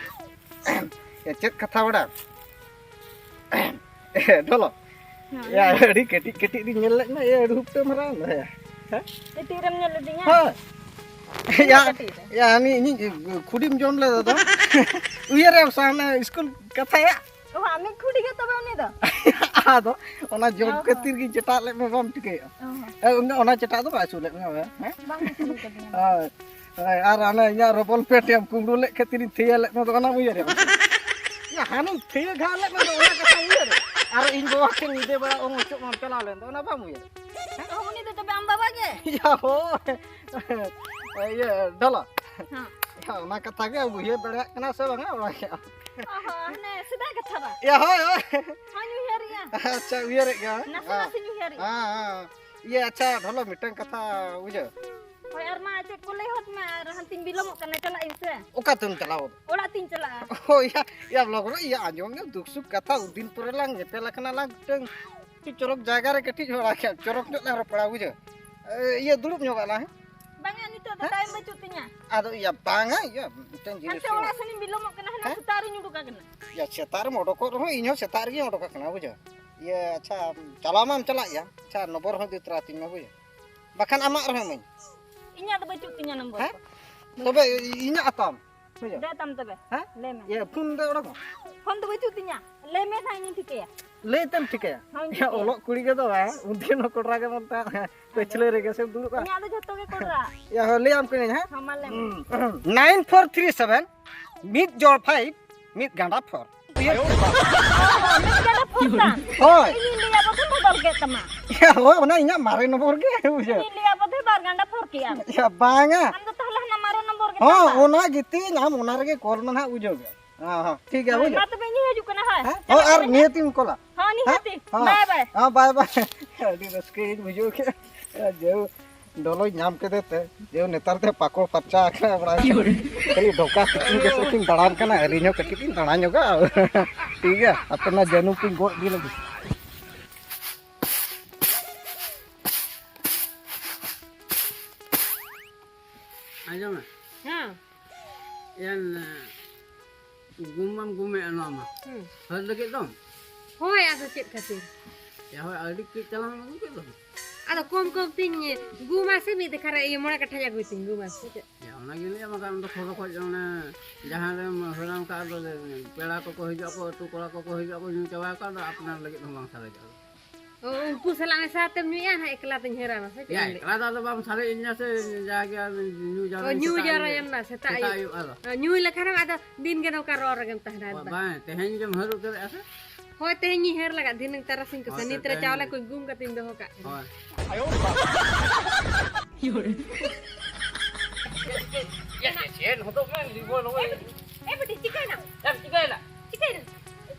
ᱮ, ᱪᱮᱫ ᱠᱟᱛᱷᱟ ᱵᱟᱲᱟ? ᱮ, ᱰᱷᱚᱞᱚ᱾ ᱦᱮᱸ᱾ ᱭᱟ, ᱟᱹᱰᱤ ᱠᱟᱹᱴᱤᱡ ᱠᱟᱹᱴᱤᱡ ᱨᱤᱧ ᱧᱮᱞ ᱞᱮᱫ ᱢᱮ, ᱮ, ᱟᱹᱰᱤ ᱦᱩᱯᱴᱟᱹ ᱢᱟᱨᱟᱝ ᱫᱚ, ᱦᱮᱸ᱾ ᱦᱮᱸ? ᱠᱟᱹᱴᱤᱡ ᱨᱮᱢ ᱧᱮᱞ ᱞᱤᱫᱤᱧᱟ? ᱦᱳᱭ᱾ ᱛᱤᱱᱟᱹᱜ ᱭᱟ, ᱠᱟᱹᱴᱤᱡ ᱨᱮ? ᱭᱟ, ᱟᱢ ᱤᱧᱤᱡ ᱠᱷᱩᱰᱤᱢ ᱡᱚᱢ ᱞᱮᱫᱟ ᱫᱚ᱾ ᱩᱭᱦᱟᱹᱨᱮᱢ ᱥᱮ ᱦᱟᱱᱮ ᱤᱥᱠᱩᱞ ᱠᱟᱛᱷᱟᱭᱟ? ᱚ, ᱟᱢᱤᱡ ᱠᱷᱩᱰᱤ ᱜᱮ ᱛᱚᱵᱮ ᱩᱱᱤ ᱫᱚ? ᱟᱫᱚ ᱚᱱᱟ ᱡᱚᱢ ᱚ, ᱦᱚᱸ᱾ ᱠᱷᱟᱹᱛᱤᱨ ᱜᱤᱧ ᱪᱮᱴᱟᱜ ᱞᱮᱫ ᱢᱮ, ᱵᱟᱢ ᱴᱷᱤᱠᱟᱹᱭᱮᱫᱼᱟ? ᱚ, ᱦᱚᱸ᱾ ᱮ, ᱩᱱᱤ ᱫᱚ ᱚᱱᱟ ᱪᱮᱴᱟᱜ ᱫᱚ ᱵᱟᱭ ᱥᱩᱨ ᱞᱮᱫ ᱢᱮᱭᱟ, ᱦᱮᱸ? ᱵᱟᱝ ᱥᱩᱨ ᱠᱟᱫᱤᱧᱟ᱾ ᱦᱳᱭ᱾ ᱦᱳᱭ, ᱟᱨ ᱚᱱᱮ ᱤᱧᱟᱹᱜ ᱨᱚᱵᱚᱞ ᱯᱮᱴ ᱮᱢ ᱠᱩᱢᱵᱽᱲᱩ ᱞᱮᱫ ᱠᱷᱟᱹᱛᱤᱨ ᱤᱧ ᱛᱷᱤᱭᱟᱹ ᱞᱮᱫ ᱢᱮ ᱫᱚ, ᱚᱱᱟᱢ ᱩᱭᱦᱟᱹᱨᱮᱫᱼᱟ? ᱭᱟ, ᱦᱟᱱᱤᱧ ᱛᱷᱤᱭᱟᱹ ᱜᱷᱟᱣ ᱞᱮᱫ ᱢᱮ ᱫᱚ, ᱚᱱᱟ ᱠᱟᱛᱷᱟᱢ ᱩᱭᱦᱟᱹᱨᱮᱫᱼᱟ? ᱟᱨ ᱤᱧ ᱵᱟᱵᱟ ᱴᱷᱮᱱ ᱧᱤᱫᱟᱹ ᱵᱮᱲᱟ ᱚᱝ ᱚᱪᱚᱜ ᱢᱟᱢ ᱪᱟᱞᱟᱣ ᱞᱮᱱ ᱫᱚ, ᱚᱱᱟ ᱵᱟᱢ ᱩᱭᱦᱟᱹᱨᱮᱫᱼᱟ? ᱚ, ᱩᱱᱤ ᱫᱚ ᱛᱚᱵᱮ ᱟᱢ ᱵᱟᱵᱟ ᱜᱮ? ᱭᱟ, ᱦᱳᱭ᱾ ᱤᱭᱟᱹ, ᱰᱚᱞᱟ᱾ ᱦᱮᱸ᱾ ᱭᱟ, ᱚᱱᱟ ᱠᱟᱛᱷᱟ ᱜᱮ ᱩᱭᱦᱟᱹᱨ ᱫᱟᱲᱮᱭᱟᱜ ᱠᱟᱱᱟ ᱥᱮ ᱵᱟᱝᱟ, ᱚᱱᱟ ᱜᱮ᱾ ᱚ ᱦᱚᱸ, ᱦᱟᱱᱮ ᱥᱮᱫᱟᱭ ᱠᱟᱛᱷᱟ ᱵᱟ? ᱭᱟ, ᱦᱳᱭ, ᱦᱳᱭ᱾ ᱦᱚᱸᱧ ᱩᱭᱦᱟᱹᱨᱮᱜᱼᱟ᱾ ᱟᱪᱪᱷᱟ, ᱩᱭᱦᱟᱹᱨᱮᱫ ᱜᱮᱭᱟ᱾ ᱱᱟᱥᱮ ᱦᱮᱸ᱾ ᱱᱟᱥᱮᱧ ᱩᱭᱦᱟᱹᱨᱮᱜᱼᱟ᱾ ᱦᱮᱸ, ᱦᱮᱸ᱾ ᱤᱭᱟᱹ, ᱟᱪᱪᱷᱟ, ᱰᱷᱚᱞᱚ, ᱢᱤᱫᱴᱟᱝ ᱠᱟᱛᱷᱟ ᱵᱩᱡᱷᱟᱹᱣ᱾ ᱦᱳᱭ, ᱟᱨ ᱢᱟ ᱪᱮᱫ ᱠᱚ ᱞᱟᱹᱭ ᱦᱚᱫ ᱢᱮ, ᱟᱨ ᱦᱟᱱᱛᱮᱧ ᱵᱤᱞᱚᱢᱚᱜ ᱠᱟᱱᱟ, ᱪᱟᱞᱟᱜ ᱟᱹᱧ ᱥᱮ᱾ ᱚᱠᱟ ᱛᱮᱢ ᱪᱟᱞᱟᱣ ᱜᱚᱫᱚᱜ? ᱚᱲᱟᱜ ᱛᱤᱧ ᱪᱟᱞᱟᱜᱼᱟ᱾ ᱦᱳᱭ, ᱭᱟ, ᱭᱟ, ᱞᱚᱜᱚᱱ ᱤᱭᱟᱹ ᱟᱸᱡᱚᱢ ᱧᱚᱜ ᱫᱩᱠ ᱥᱩᱠ ᱠᱟᱛᱷᱟ, ᱩᱱᱫᱤᱱ ᱯᱚᱨᱮ ᱞᱟᱝ ᱧᱮᱯᱮᱞ ᱟᱠᱟᱱᱟ ᱞᱟᱝ ᱢᱤᱫᱴᱟᱝ ᱪᱚᱨᱚᱠ ᱡᱟᱭᱜᱟ ᱨᱮ ᱠᱟᱹᱴᱤᱡ ᱦᱚᱲ ᱟᱠᱷᱟᱱ ᱪᱚᱨᱚᱠ ᱧᱚᱜ ᱞᱟᱝ ᱨᱚᱯᱚᱲᱟ, ᱵᱩᱡᱷᱟᱹᱣ? ᱮ, ᱤᱭᱟᱹ, ᱫᱩᱲᱩᱵ ᱧᱚᱜ ᱟᱞᱟᱝ, ᱦᱮᱸ? ᱵᱟᱝᱟ, ᱱᱤᱛᱚᱜ ᱫᱚ ᱦᱮᱸ? ᱴᱟᱭᱤᱢ ᱵᱟᱹᱪᱩᱜ ᱛᱤᱧᱟ᱾ ᱟᱫᱚ ᱤᱭᱟᱹ, ᱵᱟᱝᱟ, ᱤᱭᱟᱹ, ᱢᱤᱫᱴᱟᱝ ᱡᱤᱱᱤᱥ ᱦᱟᱱᱛᱮ ᱚᱲᱟᱜ ᱥᱮᱱᱤᱧ ᱵᱤᱞᱚᱢᱚᱜ ᱠᱟᱱᱟ, ᱦᱟᱱᱟ ᱦᱮᱸ? ᱥᱮᱛᱟᱜ ᱨᱤᱧ ᱩᱰᱩᱠ ᱟᱠᱟᱱᱟ᱾ ᱤᱭᱟᱹ, ᱥᱮᱛᱟᱜ ᱨᱮᱢ ᱚᱰᱚᱠᱚᱜ ᱨᱮᱦᱚᱸ ᱤᱧ ᱦᱚᱸ ᱥᱮᱛᱟᱜ ᱨᱮᱜᱤᱧ ᱚᱰᱚᱠ ᱟᱠᱟᱱᱟ, ᱵᱩᱡᱷᱟᱹᱣ? ᱤᱭᱟᱹ, ᱟᱪᱪᱷᱟ, ᱪᱟᱞᱟᱣ ᱢᱟᱢ ᱪᱟᱞᱟᱜ ᱜᱮᱭᱟ, ᱟᱪᱪᱷᱟ, ᱱᱚᱢᱵᱚᱨ ᱦᱚᱸ ᱤᱫᱤ ᱛᱚᱨᱟ ᱛᱤᱧ ᱢᱮ, ᱵᱩᱡᱷᱟᱹᱣ? ᱵᱟᱠᱷᱟᱱ ᱟᱢᱟᱜ ᱨᱮᱦᱚᱸ ᱤᱢᱟᱹᱧ᱾ ᱤᱧᱟᱹᱜ ᱫᱚ ᱵᱟᱹᱪᱩᱜ ᱛᱤᱧᱟ ᱱᱚᱢᱵᱚᱨ ᱦᱮᱸ? ᱠᱚ᱾ ᱛᱚᱵᱮ ᱤᱧᱟᱹᱜ ᱦᱟᱛᱟᱣ ᱢᱮ᱾ ᱵᱩᱡᱷᱟᱹᱣ? ᱫᱮ ᱛᱟᱢ ᱛᱚᱵᱮ᱾ ᱦᱮᱸ? ᱞᱟᱹᱭ ᱢᱮ᱾ ᱤᱭᱟᱹ, ᱯᱷᱳᱱ ᱫᱚ ᱚᱰᱚᱠ ᱢᱮ᱾ ᱯᱷᱳᱱ ᱫᱚ ᱵᱟᱹᱪᱩᱜ ᱛᱤᱧᱟ᱾ ᱞᱟᱹᱭ ᱢᱮ ᱠᱷᱟᱱ ᱤᱧᱤᱧ ᱴᱷᱤᱠᱟᱹᱭᱟ᱾ ᱞᱟᱹᱭ ᱛᱮᱢ ᱴᱷᱤᱠᱟᱹᱭᱟ? ᱦᱳᱭ, ᱤᱧ ᱭᱟ, ᱴᱷᱤᱠᱟᱹᱭᱟ᱾ ᱚᱞᱚᱜ ᱠᱩᱲᱤ ᱜᱮᱫᱚ ᱵᱟᱝ, ᱩᱱᱫᱤᱱ ᱦᱚᱸ ᱠᱚᱰᱨᱟ ᱜᱮ ᱵᱚᱱ ᱛᱟᱦᱮᱸ ᱠᱟᱱᱟ᱾ ᱯᱟᱹᱪᱷᱞᱟᱹ ᱨᱮᱜᱮ ᱥᱮᱢ ᱫᱩᱲᱩᱵᱼᱟ᱾ ᱤᱧᱟᱹᱜ ᱫᱚ ᱡᱷᱚᱛᱚ ᱜᱮ ᱠᱚᱰᱨᱟ᱾ ᱭᱟ, ᱦᱳᱭ, ᱞᱟᱹᱭᱟᱢ ᱠᱟᱹᱱᱟᱹᱧ, ᱦᱮᱸ? ᱦᱚᱸ, ᱢᱟ ᱞᱟᱹᱭ ᱢᱮ᱾ ᱦᱩᱸ᱾ ᱱᱟᱭᱤᱱ ᱯᱷᱳᱨ ᱛᱷᱨᱤ ᱥᱮᱵᱷᱮᱱ, ᱢᱤᱫ ᱡᱚᱲ ᱯᱷᱟᱭᱤᱵᱷ, ᱢᱤᱫ ᱜᱟᱸᱰᱟ ᱯᱷᱳᱨ᱾ ᱩᱭᱦᱟᱹᱨ ᱠᱮᱫᱟ? ᱚ, ᱢᱤᱫ ᱜᱟᱸᱰᱟ ᱯᱷᱳᱨ ᱛᱟᱢ? ᱦᱳᱭ᱾ ᱤᱧᱤᱧ ᱞᱟᱹᱭᱟ ᱵᱚᱫᱚᱞ ᱵᱚᱫᱚᱞ ᱠᱮᱫ ᱛᱟᱢᱟ᱾ ᱭᱟ, ᱦᱳᱭ, ᱚᱱᱟ ᱤᱧᱟᱹᱜ ᱢᱟᱨᱮ ᱱᱚᱢᱵᱚᱨ ᱜᱮ, ᱵᱩᱡᱷᱟᱹᱣ᱾ ᱤᱧᱤᱧ ᱞᱟᱹᱭᱟ ᱵᱚᱫᱷᱚᱭ ᱵᱟᱨ ᱜᱟᱸᱰᱟ ᱯᱷᱳᱨ ᱠᱮᱜᱼᱟᱢ᱾ ᱭᱟ, ᱵᱟᱝᱟ᱾ ᱟᱢ ᱫᱚ ᱛᱟᱦᱞᱮ ᱦᱟᱱᱟ ᱢᱟᱨᱮ ᱱᱚᱢᱵᱚᱨ ᱜᱮ ᱦᱚᱸ, ᱛᱟᱢᱟ? ᱚᱱᱟ ᱜᱮᱛᱤᱧ, ᱟᱢ ᱚᱱᱟ ᱨᱮᱜᱮ ᱠᱚᱞ ᱢᱮ ᱱᱟᱦᱟᱜ, ᱵᱩᱡᱷᱟᱹᱣ ᱜᱮ᱾ ᱦᱚᱸ, ᱦᱚᱸ, ᱴᱷᱤᱠ ᱜᱮᱭᱟ, ᱦᱳᱭ, ᱵᱩᱡᱷᱟᱹᱣ᱾ ᱢᱟ ᱛᱚᱵᱮ ᱤᱧᱤᱧ ᱦᱤᱡᱩᱜ ᱠᱟᱱᱟ, ᱦᱳᱭ᱾ ᱦᱮᱸ? ᱦᱳᱭ, ᱪᱟᱞᱟᱜ ᱟᱨ ᱠᱟᱱᱟ᱾ ᱱᱤᱦᱟᱹᱛᱤᱢ ᱠᱚᱞᱟ? ᱦᱚᱸ, ᱦᱮᱸ? ᱱᱤᱦᱟᱹᱛᱤ᱾ ᱦᱚᱸ᱾ ᱵᱟᱭ ᱵᱟᱭ᱾ ᱦᱚᱸ, ᱵᱟᱭ ᱵᱟᱭ᱾ ᱟᱹᱰᱤ ᱨᱟᱹᱥᱠᱟᱹᱧ ᱵᱩᱡᱷᱟᱹᱣ ᱠᱮᱫᱟ᱾ ᱡᱮ ᱰᱚᱞᱚᱭ ᱧᱟᱢ ᱠᱮᱫᱮ ᱛᱮ, ᱡᱮ ᱱᱮᱛᱟᱨ ᱫᱚ ᱯᱟᱠᱚ ᱯᱷᱟᱨᱪᱟ ᱟᱠᱟᱱᱟ ᱵᱟᱲᱟᱭ ᱠᱟᱱᱟ᱾ ᱠᱷᱟᱹᱞᱤ ᱰᱷᱚᱠᱟ ᱛᱤᱠᱤᱱ ᱜᱮ ᱥᱮᱫ ᱠᱤᱱ ᱫᱟᱬᱟᱱ ᱠᱟᱱᱟ, ᱟᱹᱞᱤᱧ ᱦᱚᱸ ᱠᱟᱹᱴᱤᱡ ᱞᱤᱧ ᱫᱟᱬᱟ ᱧᱚᱜᱟ᱾ ᱴᱷᱤᱠ ᱜᱮᱭᱟ, ᱟᱯᱮ ᱚᱱᱟ ᱡᱟᱹᱱᱩ ᱠᱚᱧ ᱜᱚᱫ ᱤᱫᱤ ᱞᱟᱹᱜᱤᱫ᱾ ᱟᱸᱡᱚᱢ ᱢᱮ᱾ ᱦᱮᱸ᱾ ᱮᱱ, ᱜᱩᱢ ᱢᱟᱢ ᱜᱩᱢᱮᱫ ᱱᱚᱣᱟ ᱢᱟ᱾ ᱦᱩᱸ᱾ ᱦᱟᱹᱨ ᱞᱟᱹᱜᱤᱫ ᱫᱚᱢ? ᱦᱳᱭ, ᱟᱫᱚ ᱪᱮᱫ ᱠᱷᱟᱹᱛᱤᱨ? ᱭᱟ ᱦᱳᱭ, ᱟᱹᱰᱤ ᱠᱟᱹᱡ ᱪᱟᱞᱟᱝ ᱮᱢ ᱟᱹᱜᱩ ᱠᱮᱫ ᱫᱚ᱾ ᱟᱫᱚ ᱠᱚᱢ ᱠᱚᱢ ᱛᱤᱧ ᱜᱩᱢᱟ ᱥᱮ ᱢᱤᱫ ᱫᱮᱠᱷᱟ ᱨᱮ ᱤᱭᱟᱹ ᱢᱚᱬᱮ ᱠᱟᱴᱷᱟᱧ ᱟᱹᱜᱩᱭ ᱛᱤᱧ ᱜᱩᱢᱟ ᱥᱮ ᱪᱮᱫ? ᱭᱟ, ᱚᱱᱟ ᱜᱮ ᱞᱟᱹᱭᱟ, ᱵᱟᱠᱷᱟᱱ ᱫᱚ ᱠᱷᱚᱨᱚ ᱠᱷᱚᱡ ᱚᱱᱮ ᱡᱟᱦᱟᱸ ᱨᱮᱢ ᱦᱟᱹᱨᱟᱢ ᱠᱟᱜ ᱫᱚ ᱯᱮᱲᱟ ᱠᱚᱠᱚ ᱦᱤᱡᱩᱜ ᱟᱠᱚ, ᱟᱹᱛᱩ ᱠᱚᱲᱟ ᱠᱚᱠᱚ ᱦᱤᱡᱩᱜ ᱟᱠᱚ, ᱧᱩ ᱪᱟᱵᱟ ᱠᱚᱣᱟ, ᱟᱫᱚ ᱟᱯᱱᱟᱨ ᱞᱟᱹᱜᱤᱫ ᱦᱚᱸ ᱵᱟᱝ ᱥᱟᱨᱮᱡᱚᱜᱼᱟ᱾ ᱚ, ᱩᱱᱠᱩ ᱥᱟᱞᱟᱜ ᱢᱮᱥᱟ ᱛᱮᱢ ᱧᱩᱭᱟ, ᱱᱟᱦᱟᱜ ᱮᱠᱞᱟ ᱛᱤᱧ ᱦᱟᱹᱨᱟ, ᱢᱟᱥᱮ ᱪᱮᱫ ᱭᱟ, ᱮᱢ ᱞᱟᱹᱭ? ᱮᱠᱞᱟ ᱫᱚ ᱟᱫᱚ ᱵᱟᱢ ᱥᱟᱨᱮᱡ ᱤᱧᱟ ᱥᱮ, ᱡᱟᱜᱮ ᱟᱫᱚ ᱧᱩ ᱚ, ᱡᱟᱣᱨᱟᱭᱟᱢ ᱧᱩ ᱥᱮᱛᱟᱜ ᱡᱟᱣᱨᱟᱭᱟᱢ ᱟᱹᱭᱩᱵ᱾ ᱱᱟ, ᱥᱮᱛᱟᱜ ᱥᱮᱛᱟᱜ ᱟᱹᱭᱩᱵ᱾ ᱟᱹᱭᱩᱵ ᱟᱫᱚ᱾ ᱚ, ᱧᱩᱭ ᱞᱮᱠᱷᱟᱱᱮᱢ ᱟᱫᱚ ᱫᱤᱱ ᱜᱮ ᱱᱚᱝᱠᱟ ᱨᱚᱲ ᱨᱮᱜᱮᱢ ᱛᱟᱦᱮᱱᱟ ᱚ, ᱮᱠᱫᱚᱢ᱾ ᱵᱟᱝ, ᱛᱮᱦᱮᱧ ᱜᱮᱢ ᱦᱟᱹᱨᱩᱵ ᱫᱟᱲᱮᱭᱟᱜᱼᱟ ᱥᱮ? ᱦᱳᱭ, ᱛᱮᱦᱮᱧ ᱜᱤᱧ ᱦᱟᱹᱨ ᱞᱟᱜᱟ, ᱫᱷᱤᱱᱟᱹᱝ ᱛᱟᱨᱟᱥᱤᱧ ᱠᱚ ᱦᱳᱭ, ᱥᱮ ᱛᱚ ᱱᱤᱛ ᱨᱮ ᱛᱮᱦᱮᱧ ᱪᱟᱣᱞᱮ ᱜᱮ᱾ ᱠᱚ ᱜᱩᱢ ᱠᱟᱛᱮᱧ ᱫᱚᱦᱚ ᱠᱟᱜ ᱠᱟᱱᱟ᱾ ᱦᱳᱭ᱾ ᱪᱮᱫ, ᱪᱮᱫ, ᱪᱮᱫ ᱦᱚᱫᱚᱜ ᱢᱮ, ᱞᱤᱵᱚ ᱞᱚᱜᱚᱭ᱾ ᱮ ᱵᱤᱴᱤ, ᱪᱤᱠᱟᱹᱭᱮᱱᱟ? ᱮᱢ ᱪᱤᱠᱟᱹᱭᱮᱱᱟ? ᱪᱤᱠᱟᱹᱭᱮᱱᱟ?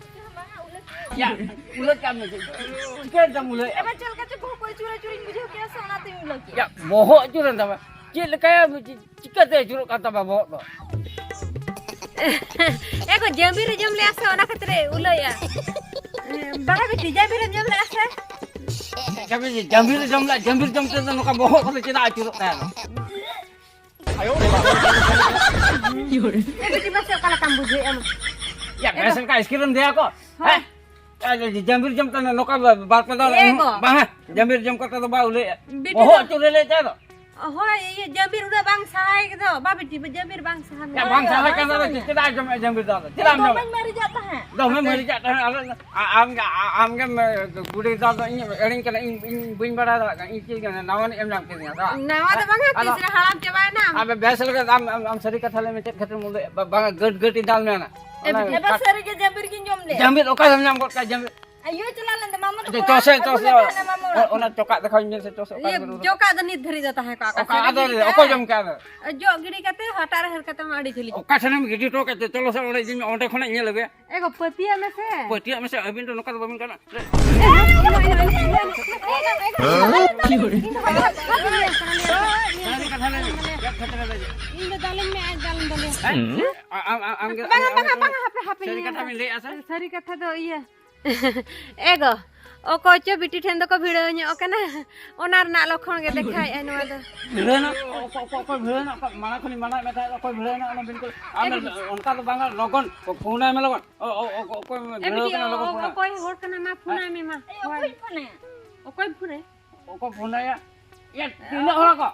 ᱪᱤᱠᱟᱹ ᱦᱚᱸ ᱵᱟᱝᱟ, ᱩᱞᱟᱹ ᱠᱮᱫ᱾ ᱭᱟ, ᱩᱞᱟᱹ ᱠᱟᱜ ᱢᱮ, ᱪᱮᱫ? ᱪᱤᱠᱟᱹᱭᱮᱱ ᱛᱟᱢ ᱩᱞᱟᱹ? ᱮ ᱵᱟ, ᱪᱮᱫ ᱞᱮᱠᱟ ᱪᱚ ᱵᱚᱦᱚᱜ ᱠᱚ ᱟᱹᱪᱩᱨ ᱟᱹᱪᱩᱨᱤᱧ ᱵᱩᱡᱷᱟᱹᱣ ᱠᱮᱫᱟ ᱥᱮ, ᱚᱱᱟᱛᱤᱧ ᱩᱞᱟᱹ ᱠᱮᱫ᱾ ᱭᱟ, ᱵᱚᱦᱚᱜ ᱟᱹᱪᱩᱨᱮᱱ ᱛᱟᱢᱟ? ᱪᱮᱫ ᱞᱮᱠᱟᱭᱟ, ᱪᱤᱠᱟᱹᱛᱮ ᱟᱹᱪᱩᱨᱚᱜ ᱠᱟᱱ ᱛᱟᱢᱟ ᱵᱚᱦᱚᱜ ᱫᱚ? ᱮ ᱜᱚ, ᱡᱟᱹᱢᱤᱨ ᱮ ᱡᱚᱢ ᱞᱮᱜᱼᱟ ᱥᱮ, ᱚᱱᱟ ᱠᱷᱟᱹᱛᱤᱨ ᱮ ᱩᱞᱟᱹᱭᱟ᱾ ᱵᱟᱝᱟ ᱵᱤᱴᱤ, ᱡᱟᱹᱢᱤᱨ ᱮᱢ ᱡᱚᱢ ᱞᱮᱜᱼᱟ ᱥᱮ? ᱡᱟᱹᱢᱤᱨ, ᱡᱟᱹᱢᱤᱨ ᱡᱚᱢ ᱞᱮᱜᱼᱟ, ᱡᱟᱹᱢᱤᱨ ᱡᱚᱢ ᱛᱮᱫᱚ ᱱᱚᱝᱠᱟ ᱵᱚᱦᱚᱜ ᱠᱚᱫᱚ ᱪᱮᱫᱟᱜ ᱟᱹᱪᱩᱨᱚᱜ ᱛᱟᱭᱟ? ᱮ ᱵᱤᱴᱤ, ᱢᱟᱥᱮ ᱚᱠᱟ ᱞᱮᱠᱟᱢ ᱵᱩᱡᱷᱟᱹᱣᱮᱫᱼᱟ? ᱭᱟ, ᱵᱮᱥ ᱞᱮᱠᱟ ᱤᱥᱠᱤᱨᱮᱢ ᱫᱮᱭᱟ ᱠᱚ᱾ ᱦᱳᱭ᱾ ᱦᱮᱸ? ᱟᱨ ᱡᱟᱹᱢᱤᱨ ᱡᱚᱢ ᱛᱮ ᱱᱚᱝᱠᱟ ᱵᱟᱨ ᱯᱮ ᱫᱚ ᱮ ᱜᱚ᱾ ᱵᱟᱝ, ᱦᱮᱸ, ᱡᱟᱹᱢᱤᱨ ᱡᱚᱢ ᱠᱟᱛᱮ ᱫᱚ ᱵᱟᱭ ᱩᱞᱟᱹᱭᱟ᱾ ᱵᱤᱴᱤ ᱵᱚᱦᱚᱜ ᱫᱚ ᱟᱹᱪᱩᱨ ᱞᱮ ᱞᱟᱹᱭ ᱛᱟᱭ ᱫᱚ᱾ ᱦᱳᱭ, ᱤᱭᱟᱹ ᱡᱟᱹᱢᱤᱨ ᱩᱱᱟᱹᱜ ᱵᱟᱝ ᱥᱟᱦᱟᱭ ᱫᱚ, ᱵᱟ ᱵᱤᱴᱤ, ᱡᱟᱹᱢᱤᱨ ᱵᱟᱝ ᱥᱟᱦᱟ ᱭᱟ, ᱢᱮ᱾ ᱵᱟᱝ ᱥᱟᱦᱟᱭ ᱠᱟᱱ ᱫᱚ ᱪᱮᱫᱟᱜ ᱡᱚᱢ ᱡᱟᱹᱢᱤᱨ ᱫᱚ ᱟᱫᱚ? ᱪᱮᱫᱟᱜ ᱮᱢ ᱡᱚᱢᱟ? ᱫᱚᱢᱮᱧ ᱢᱟᱹᱨᱤᱡᱟᱜ ᱛᱟᱦᱮᱸᱫ᱾ ᱫᱚᱢᱮ ᱢᱟᱹᱨᱤᱡᱟᱜ ᱛᱟᱦᱮᱸᱫ, ᱟᱫᱚ ᱟ-, ᱟᱢ ᱜᱮ, ᱟ-, ᱟᱢ ᱜᱮᱢ, ᱮ, ᱠᱩᱲᱤ ᱜᱤᱫᱽᱨᱟᱹ ᱫᱚ ᱤᱧ ᱮᱲᱮᱧ ᱠᱟᱱᱟ, ᱤᱧ, ᱤᱧ ᱵᱟᱹᱧ ᱵᱟᱲᱟᱭ ᱫᱟᱲᱮᱭᱟᱜ ᱠᱟᱱᱟ, ᱤᱧ ᱪᱮᱫ ᱠᱟᱱᱟ, ᱱᱟᱣᱟ ᱱᱤᱡ ᱮᱢ ᱧᱟᱢ ᱠᱤᱫᱤᱧᱟ ᱛᱚ? ᱱᱟᱣᱟ ᱫᱚ ᱵᱟᱝᱟ, ᱟᱫᱚ ᱛᱤᱥ ᱨᱮ ᱦᱟᱲᱟᱢ ᱪᱟᱵᱟᱭᱮᱱᱟᱢ? ᱟᱵᱮ ᱵᱮᱥ ᱞᱮᱠᱟ ᱟᱢ, ᱟᱢ, ᱟᱢ ᱥᱟᱹᱨᱤ ᱠᱟᱛᱷᱟ ᱞᱟᱹᱭ ᱢᱮ, ᱪᱮᱫ ᱠᱷᱟᱹᱛᱤᱨ ᱩᱞᱟᱹᱭ ᱮᱫ? ᱵᱟ-, ᱵᱟᱝᱟ, ᱜᱟᱹᱴ, ᱜᱟᱹᱴ ᱤᱧ ᱫᱟᱞ ᱢᱮ ᱱᱟ᱾ ᱮ ᱚᱱᱟ ᱵᱤᱴᱤ, ᱮ ᱵᱟ, ᱠᱟᱴ-, ᱥᱟᱹᱨᱤ ᱜᱮ ᱡᱟᱹᱢᱤᱨ ᱜᱤᱧ ᱡᱚᱢ ᱞᱮᱫ᱾ ᱡᱟᱹᱢᱤᱨ ᱚᱠᱟ ᱨᱮᱢ ᱧᱟᱢ ᱜᱚᱫ ᱠᱟᱜᱼᱟ ᱡᱟᱹᱢᱤᱨ? ᱟᱭᱳ ᱪᱟᱞᱟᱣ ᱞᱮᱱ ᱛᱟᱢᱟ, ᱟᱢ ᱫᱚ ᱟᱪᱪᱷᱟ, ᱠᱚᱲᱟ ᱪᱚ ᱥᱮ, ᱟᱹᱜᱩ ᱪᱚ ᱥᱮ᱾ ᱞᱮᱫ ᱛᱟᱦᱮᱱᱟ, ᱢᱟᱢᱟ ᱚ-, ᱚᱲᱟᱜ᱾ ᱚᱱᱟ ᱪᱚᱠᱟᱜ ᱫᱮᱠᱷᱟᱣ ᱤᱧ ᱢᱮ ᱥᱮ, ᱪᱚ ᱥᱮ, ᱚᱠᱟ ᱤᱭᱟᱹ, ᱨᱮ ᱢᱮᱱᱟᱜᱼᱟ? ᱡᱚᱠᱟᱜ ᱫᱚ ᱱᱤᱛ ᱫᱷᱟᱹᱨᱤᱡ ᱫᱚ ᱛᱟᱦᱮᱸ ᱠᱚᱜᱼᱟ, ᱚᱠᱟ ᱚᱠᱟ ᱥᱟᱹᱨᱤ ᱟᱫᱚ ᱜᱮ ᱚᱠᱚᱭ ᱡᱚᱢ ᱠᱟᱜᱼᱟ? ᱡᱚᱢ ᱠᱟᱜᱼᱟ ᱟᱫᱚ? ᱡᱚᱜ ᱜᱤᱰᱤ ᱠᱟᱛᱮ ᱦᱟᱴᱟᱜ ᱨᱮ ᱦᱟᱹᱨ ᱠᱟᱛᱮ ᱢᱟ ᱟᱹᱰᱤ ᱡᱷᱟᱹᱞᱤᱧ᱾ ᱚᱠᱟ ᱴᱷᱮᱱᱮᱢ ᱜᱤᱰᱤ ᱦᱚᱴᱚ ᱠᱟᱜ ᱛᱮ? ᱪᱚᱞᱚ ᱥᱮ, ᱚᱸᱰᱮ ᱤᱧ, ᱚᱸᱰᱮ ᱠᱷᱚᱱᱟᱜ ᱧᱮᱞ ᱟᱹᱜᱩᱭᱟ᱾ ᱮ ᱜᱚ, ᱯᱟᱹᱛᱭᱟᱹᱜ ᱢᱮᱥᱮ᱾ ᱯᱟᱹᱛᱭᱟᱹᱜ ᱢᱮᱥᱮ, ᱟᱹᱵᱤᱱ ᱫᱚ ᱱᱚᱝᱠᱟ ᱫᱚ ᱵᱟᱹᱵᱤᱱ ᱜᱟᱱᱚᱜ᱾ ᱥᱟᱹᱨᱤ ᱠᱟᱛᱷᱟ ᱞᱟᱹᱭ ᱢᱮ, ᱪᱮᱫ ᱠᱷᱟᱹᱛᱤᱨ ᱮ ᱞᱟᱹᱭ ᱠᱮᱫᱟ? ᱤᱧ ᱫᱚ ᱫᱟᱞᱤᱧ ᱢᱮ, ᱟᱡ ᱫᱟᱞᱤᱧ ᱫᱟᱞᱮᱭᱟ᱾ ᱦᱮᱸ? ᱟ-, ᱟᱢ, ᱟᱢ, ᱟᱢ ᱜᱮ, ᱵᱟᱝᱟ, ᱟᱢ ᱜᱮ, ᱵᱟᱝᱟ, ᱟᱢ ᱜᱮ᱾ ᱵᱟᱝᱟ, ᱦᱟᱯᱮ, ᱦᱟᱯᱮ, ᱥᱟᱹᱨᱤ ᱤᱭᱟᱹ᱾ ᱠᱟᱛᱷᱟ ᱵᱤᱱ ᱞᱟᱹᱭᱮᱜᱼᱟ ᱥᱮ? ᱥᱟᱹᱨᱤ ᱠᱟᱛᱷᱟ ᱫᱚ ᱤᱭᱟᱹ᱾ ᱮ ᱜᱚ, ᱚᱠᱚᱭ ᱪᱚ ᱵᱤᱴᱤ ᱴᱷᱮᱱ ᱫᱚᱠᱚ ᱵᱷᱤᱲᱟᱹᱣ ᱧᱚᱜ ᱠᱟᱱᱟ, ᱚᱱᱟ ᱨᱮᱱᱟᱜ ᱞᱚᱠᱷᱚᱱ ᱜᱮ ᱫᱮᱠᱷᱟᱭᱮᱫᱼᱟᱭ ᱱᱚᱣᱟ ᱫᱚ᱾ ᱵᱷᱤᱲᱟᱹᱣ ᱮᱱᱟ? ᱚᱠᱚᱭ, ᱚᱠᱚᱭ, ᱚᱠᱚᱭ ᱵᱷᱤᱲᱟᱹᱣ ᱮᱱᱟ? ᱚᱠᱚᱭ, ᱢᱟᱲᱟᱝ ᱠᱷᱚᱱᱤᱧ ᱢᱟᱱᱟᱭᱮᱫ ᱢᱮ ᱛᱟᱦᱮᱸᱫ, ᱚᱠᱚᱭ ᱵᱷᱤᱲᱟᱹᱣ ᱮᱱᱟ? ᱚᱱᱟ ᱵᱤᱞᱠᱩᱞ ᱟᱢ ᱮ ᱵᱤᱴᱤ᱾ ᱚᱱᱠᱟ ᱫᱚ ᱵᱟᱝᱟ, ᱞᱚᱜᱚᱱ ᱯᱷᱳᱱ ᱟᱭ ᱢᱮ, ᱞᱚᱜᱚᱱ᱾ ᱚ, ᱚ, ᱚ, ᱚᱠᱚᱭ ᱮ ᱵᱷᱤᱲᱟᱹᱣ ᱵᱤᱴᱤ, ᱠᱟᱱᱟ, ᱞᱚᱜᱚᱱ ᱚ-, ᱯᱷᱳᱱ ᱟᱭ᱾ ᱚᱠᱚᱭ ᱦᱚᱲ ᱠᱟᱱᱟ? ᱢᱟ ᱯᱷᱳᱱ ᱦᱮᱸ? ᱟᱭ ᱢᱮ, ᱢᱟ᱾ ᱮᱭ, ᱚᱠᱚᱭ ᱯᱷᱳᱱ ᱟᱭᱟ? ᱚᱠᱚᱭ ᱯᱷᱳᱱ ᱟᱭᱟ? ᱭᱟ, ᱛᱤᱱᱟᱹᱜ ᱦᱚᱲ ᱠᱚ?